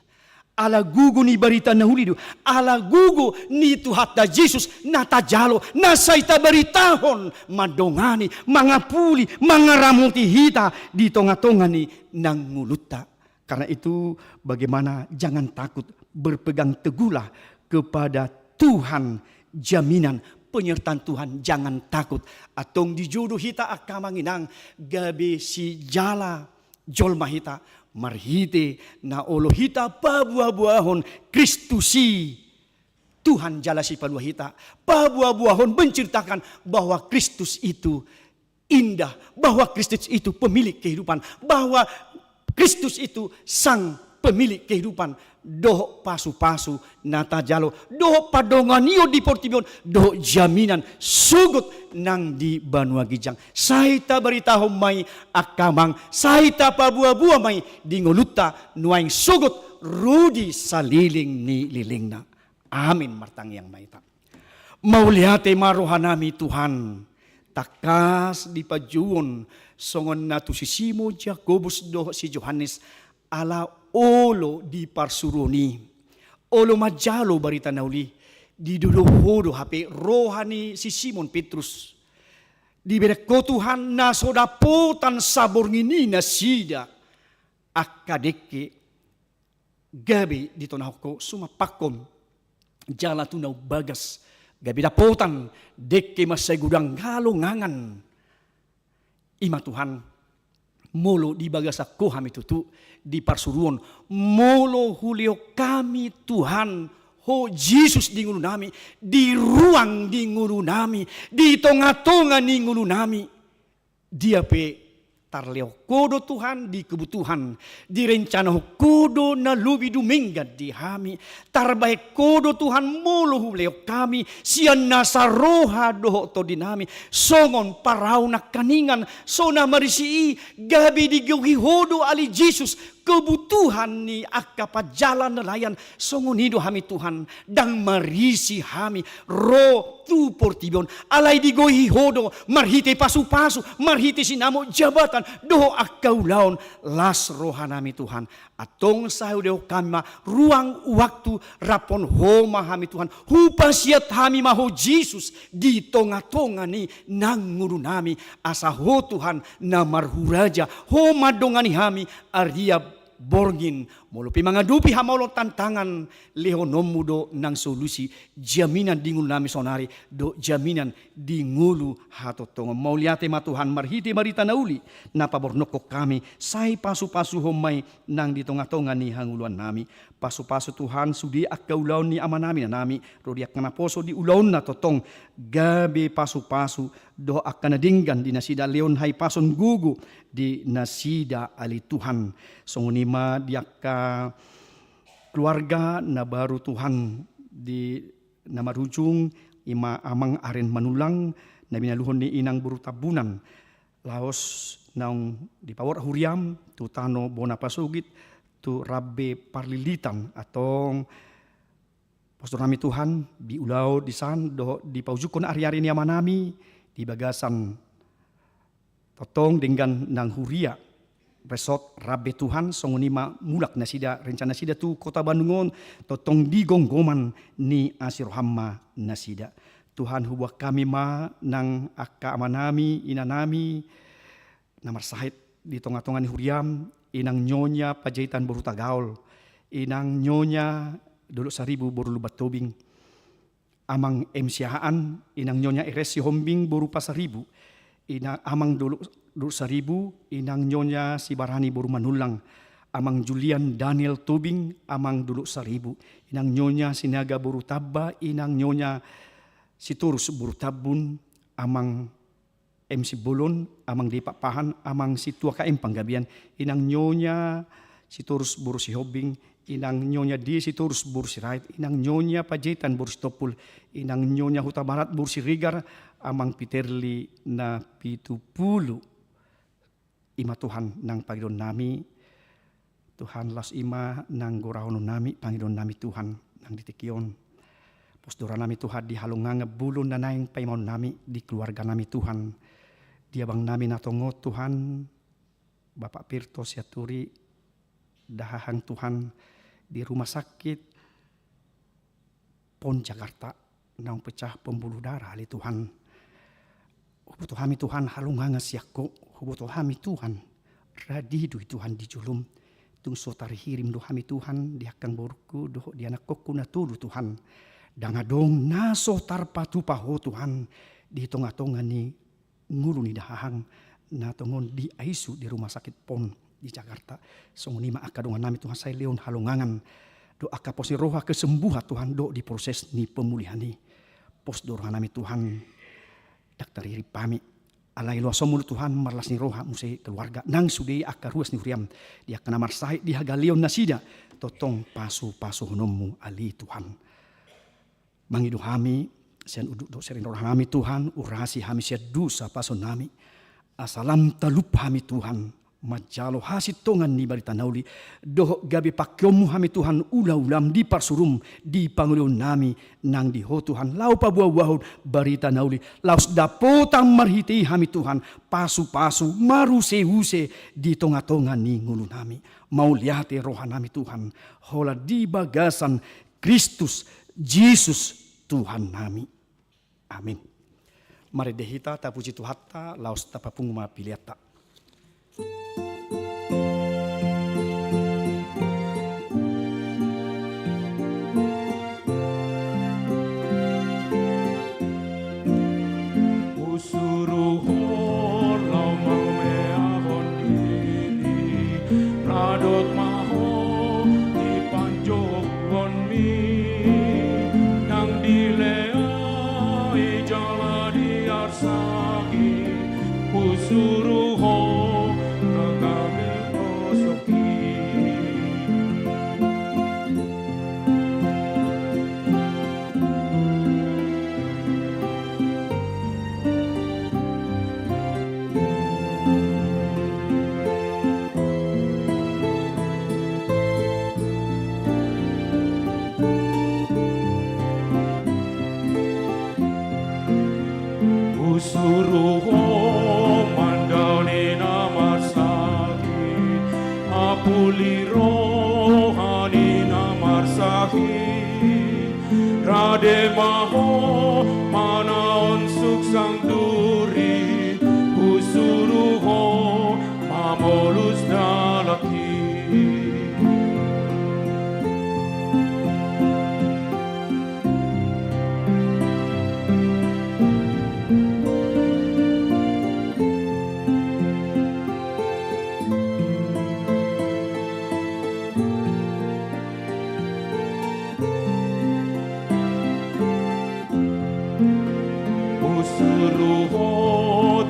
Ala gogo ni barita na uli do, ala gogo ni Tuhanta Jesus na tajalo, na sai tabaritahon, mandongani, mangapuli, mangaramoti hita di tonga-tonga ni nang ngolunta. Karena itu, bagaimana jangan takut, berpegang teguhlah kepada Tuhan, jaminan penyertaan Tuhan, jangan takut. Antong di jolo hita angka amang inang, gabe sijala jolma hita, marhite na olo hita paboa-boahon Kristus i Tuhan jala Sipalua hita. Paboa-boahon menceritakan bahwa Kristus itu indah, bahwa Kristus itu pemilik kehidupan, bahwa Kristus itu sang pemilik kehidupan, dohot pasu-pasu na tajalo, dohot pandonganion di portibi on, dohot jaminan sogot nang di banua ginjang. Sai tabaritahon ma i angka amang, sai tapaboa-boa ma i di ngolunta nuaeng sogot ro di salelenglelengna. Amin. Martangiang ma hita. Mauliate ma rohanami Tuhan, tangkas di panjouon songon na tu si Simon, Jakobus dohot si Johannes, ala olo di parsuruon i, olo manjalo barita na uli, didodok Ho do hape roha ni si Simon Petrus. Dibereng Ho Tuhan na so dapotan saborngin i nasida. angka dengke gabe ditonahon Ho, sumampakkon jala tu na umbagas gabe dapotan dengke mansai godang halongangan. I ma Tuhan, molo di bagasan Ho hami tutu di parsuruon, molo hulehon hami Tuhan Ho Jesus di ngolunami, di ruang ni ngolunami, di tongatonga ni ngolunami, dia pe tarlehon Ho do Tuhan di kebutuhan, direncanahon Ho do na lobi dumenggan di hami, tarbahen Ho do Tuhan molo hulehon hami sian nasa roha dohot tondinami, songon parau nangkaningan so na marisi i, gabe digohi Ho do ale Jesus kebutuhan ni angka panjala nelayan. Songon i do hami Tuhan, ndang marisi hami ro tu portibi on, alai digohi Ho do marhite pasupasu, marhite sinamot, jabatan dohot angka ulaon, las rohanami Tuhan. Antong sai hulehon hami ma ruang waktu, raphon Ho ma hami Tuhan, hupasiat hami ma Ho Jesus di tongatonga ni nang ngolunami, asa Ho Tuhan na marhuraja, Ho mandongani hami arian borngin. Molo pe mangadopi hamaolon tantangan, lehononmu do nang solusi, jaminan di ngolunami saonari dohot jaminan di ngolu hatontongon. Mauliate ma Tuhan marhite barita na uli na pabornongkon hami, sai pasupasuhon ma i nang di tongatonga ni hangoluannami. Pasupasu Tuhan sude angka ulaon ni amanami, inanami, ro di angka naposo di ulaonna tongtong, gabe pasupasu dohot angka na denggan di nasida, lehon hahipason gogo di nasida ale Tuhan. Songon i ma di angka keluarga na baru Tuhan di na marujung, i ma Amang Aren Manullang, na binaluhon ni Inang boru Tambunan, laos naung dipaboa huriam tu tano bona pasogit, tu rambe parlilitan, antong pos do hami Tuhan di ulaon, di san dohot di paujungkon ariari ni amanami di bagasan tongtong denggan nang huria, resort rambe Tuhan, songon i ma mulak nasida, rencana nasida tu Kota Bandung on, tongtong di gomgoman ni asi roham ma nasida. Tuhan, huboan hami ma nang angka amanami, inanami, na marsahit di tongatonga ni huriam, Inang Nyonya Panjaitan boru Tagaol, Inang Nyonya Dolok Saribu boru Lumban Tobing, Amang M Siahaan, Inang Nyonya Eres Sihombing boru Pasaribu, Inang, Amang Dolok, Dolok Saribu, Inang Nyonya Sibarani boru Manullang, Amang Julian Daniel Tobing, Amang Dolok Saribu, Inang Nyonya Sinaga boru Tamba, Inang Nyonya Sitorus boru Tambun, Amang M Simbolon, Amang Dei Pakpahan, Amang Situa K M Panggabean, Inang Nyonya Sitorus boru Sihombing, Inang Nyonya Dei Sitorus boru Sirait, Inang Nyonya Panjaitan boru Sitompul, Inang Nyonya Hutabarat boru Siregar, Amang Peterli Napitupulu. I ma Tuhan nang pangidoannami, Tuhan, laos i ma nang gorahononnami, pangidoannami Tuhan, nang di tingki on. Pos do rohanami Tuhan di halongangan bolon na naeng paimaonnami di keluarganami Tuhan. Di abangnami na tongon Tuhan, Bapak Pirto Sianturi, dahahang Tuhan di rumah sakit Pon Jakarta, naung pecah pembuluh darah ale Tuhan. Huboto hami Tuhan halongangan sian Ho, huboto hami Tuhan, radi do i Tuhan di jolom. Tung so tarhirim do hami Tuhan di angkang borungku dohot di anakkonku na tolu Tuhan. Ndang adong na so tarpatupa Ho Tuhan di tongatonga ni ngolu ni dahahang na tongon di I C U di rumah sakit Pon di Jakarta. Songon i ma angka dongannami Tuhan, sai lehon halongangan dohot angka pos ni roha kesembuhan Tuhan dohot di proses ni pemulihan i. Pos do rohanami Tuhan, dakdanak ririnami. Alai loasonmu do Tuhan marlas ni roha muse keluarga nang sude angka ruas ni huriam, di angka na marsahit di hagaleon nasida, tongtong pasupasuhononmu ale Tuhan. Mangido hami sian unduk dohot sering ni rohanami Tuhan, urasi hami sian dosa pasonami. Asa lam talup hami Tuhan manjalo hasintongan ni barita na uli, dohot gabe pangkeonmu hami Tuhan, ulaulam di parsuruam, di pangulahonami nang di Ho Tuhan, laho paboaboahon barita na uli, laos dapotan marhite i hami Tuhan pasupasu maruseuse di tongatonga ni ngolunami. Mauliate rohanami Tuhan, holan di bagasan Kristus Jesus Tuhannami. Amin. Marende hita, tapuji Tuhanta, laos tapapungu ma peleanta. Suru ho na gabe poso i. Husuru ho mandaoni na marsahit, apuli roha ni na marsahit, rade ma ho manaon suksang duri, husuru ho mamolus dalan i. Husuru ho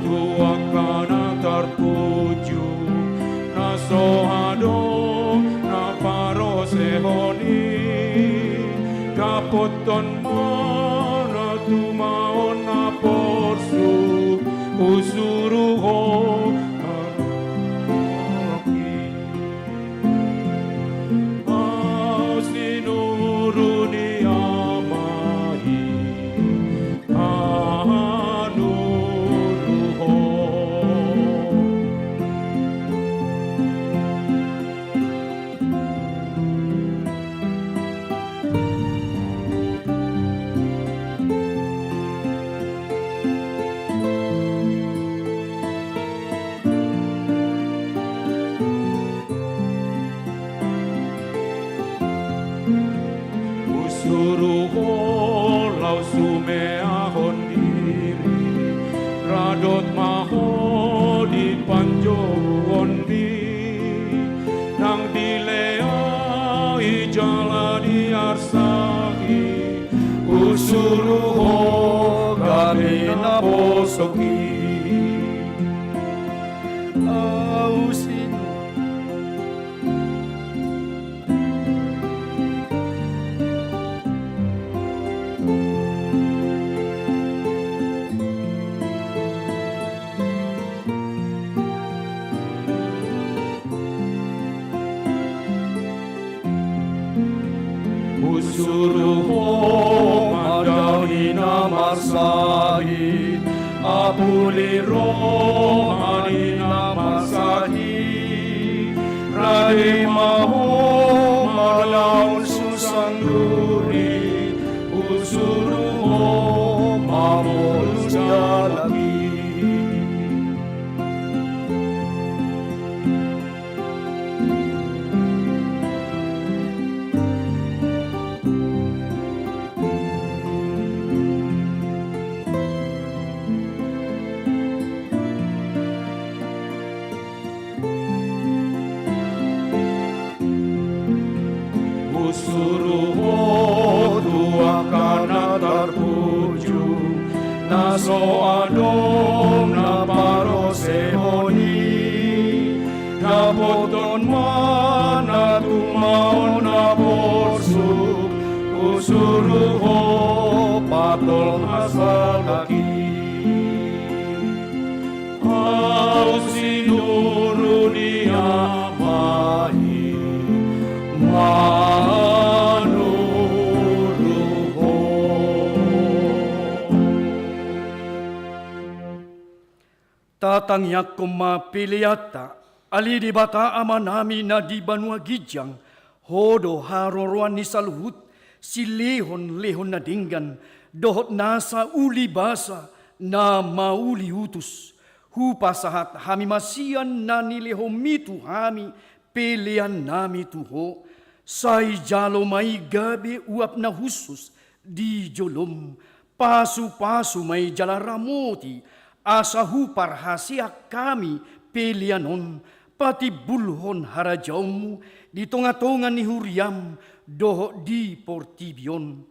tu angka na tarpujung, na so adong na parosehon i, dapothon ma na tumaon na porsuk, husuru ho. Ahu sinuru ni Ama i, manuru ho. Husuru ho laho sumeahon diri, radot ma ho di panjouon i, nang dilehon i jala diarsahi, husuru ho gabe na poso i. Ahu sinuru. Husuru ho mandaoni na marsahit, apuli roha ni na marsahit, rade ma ho manaon suksang duri, husuru ho mamolus dalan i. Husuru ho tu angka na tarpujung, na so adong na parosehon i, dapothon ma na tumaon na porsuk, husuru ho patolhas halak i. Ahu sinuru ni Ama i, manuru ho. Tatangiangkon ma peleanta, ale Debata Amanami na di banua ginjang, Ho do haroroan ni saluhut silehonlehon na denggan dohot nasa ulibasa na mauliutus. Hupasahat hami ma sian na nilehonmi tu hami peleannami tu Ho, sai jalo ma i gabe uap na hushus di jolom, pasupasu ma i jala ramoti, asa huparhaseang hami pelean on patimbulhon harajaonmu di tongatonga ni huriam dohot di portibi on.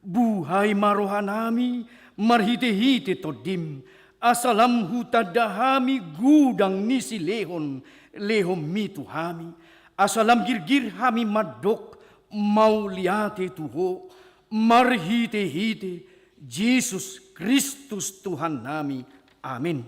Buhai ma rohanami marhitehite Tondim, Asa lam hutanda hami godang ni silehon-lehonmi tu hami, asa lam girgir hami mandok mauliate tu Ho, marhite-hite Jesus Kristus Tuhannami. Amen.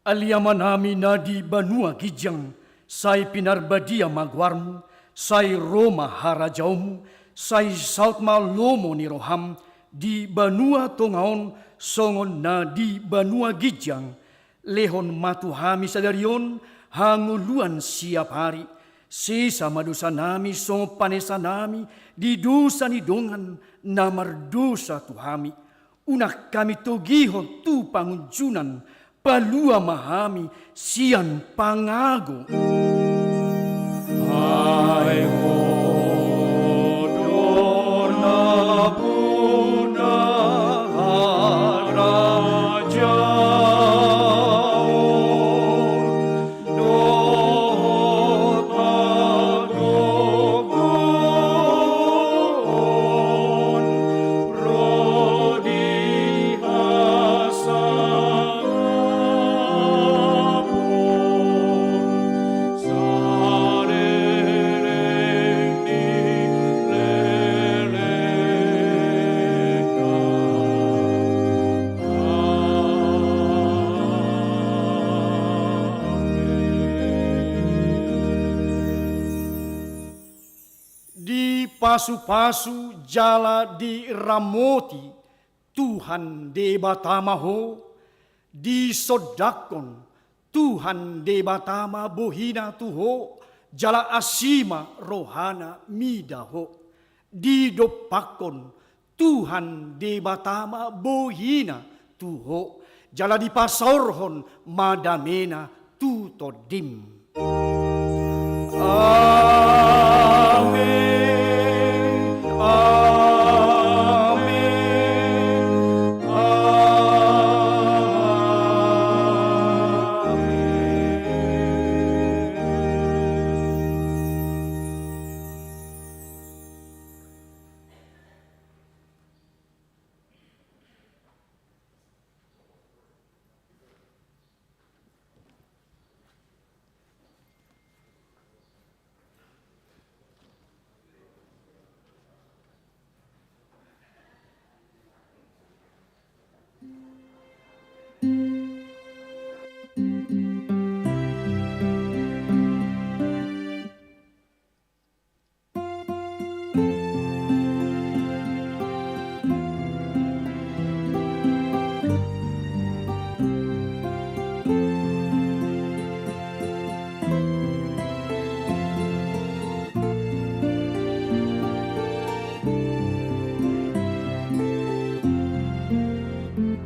Ale Amanami na di banua ginjang, sai pinarbadia ma goarmu, sai ro ma harajaonmu, sai saut ma lomo ni roham di banua tonga on songon na di banua ginjang. Lehon ma tu hami sadari on hangoluan siap ari. Sesa ma dosanami songon panesanami di dosa ni dongan na mardosa tu hami. Unang hami togihon tu pangunjunan, palua ma hami sian pangago. Ai Ho do na puna harajaon, dohot panggogoon ro di hasangapon saleleng ni lelengna. Amen. Dipasupasu jala diramoti Tuhan Debata ma ho, disondangkon Tuhan Debata ma bohina tu ho, jala asi ma rohana mida ho. Didompakkon Tuhan Debata ma bohina tu ho, jala dipasaorhon ma damena tu tondim. Amen. Amen. Amen.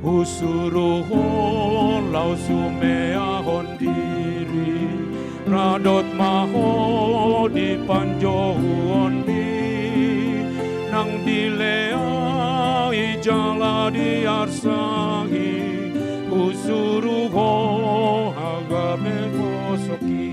Husuru ho laho sumeahon diri, radot ma ho di panjouonmi, nang dileai jala diarsahi, husuru ho hagabe posoki.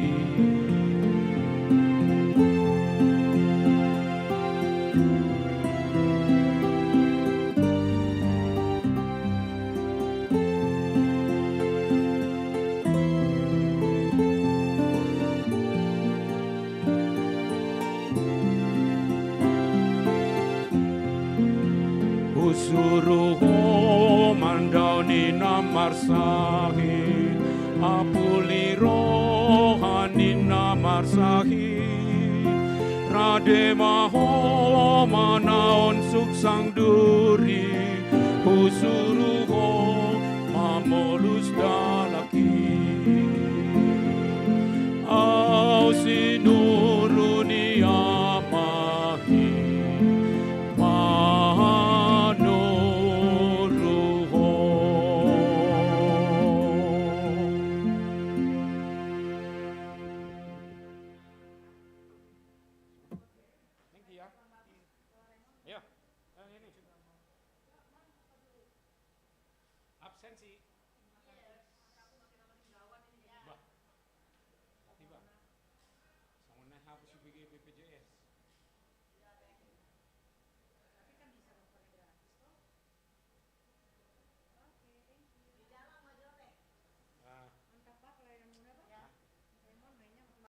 Husuru ho mandao ni na marsahit, apuli roha ni na marsahit, rade ma ho manaon suksang duri, husuru ho mamolus dalan. Kan si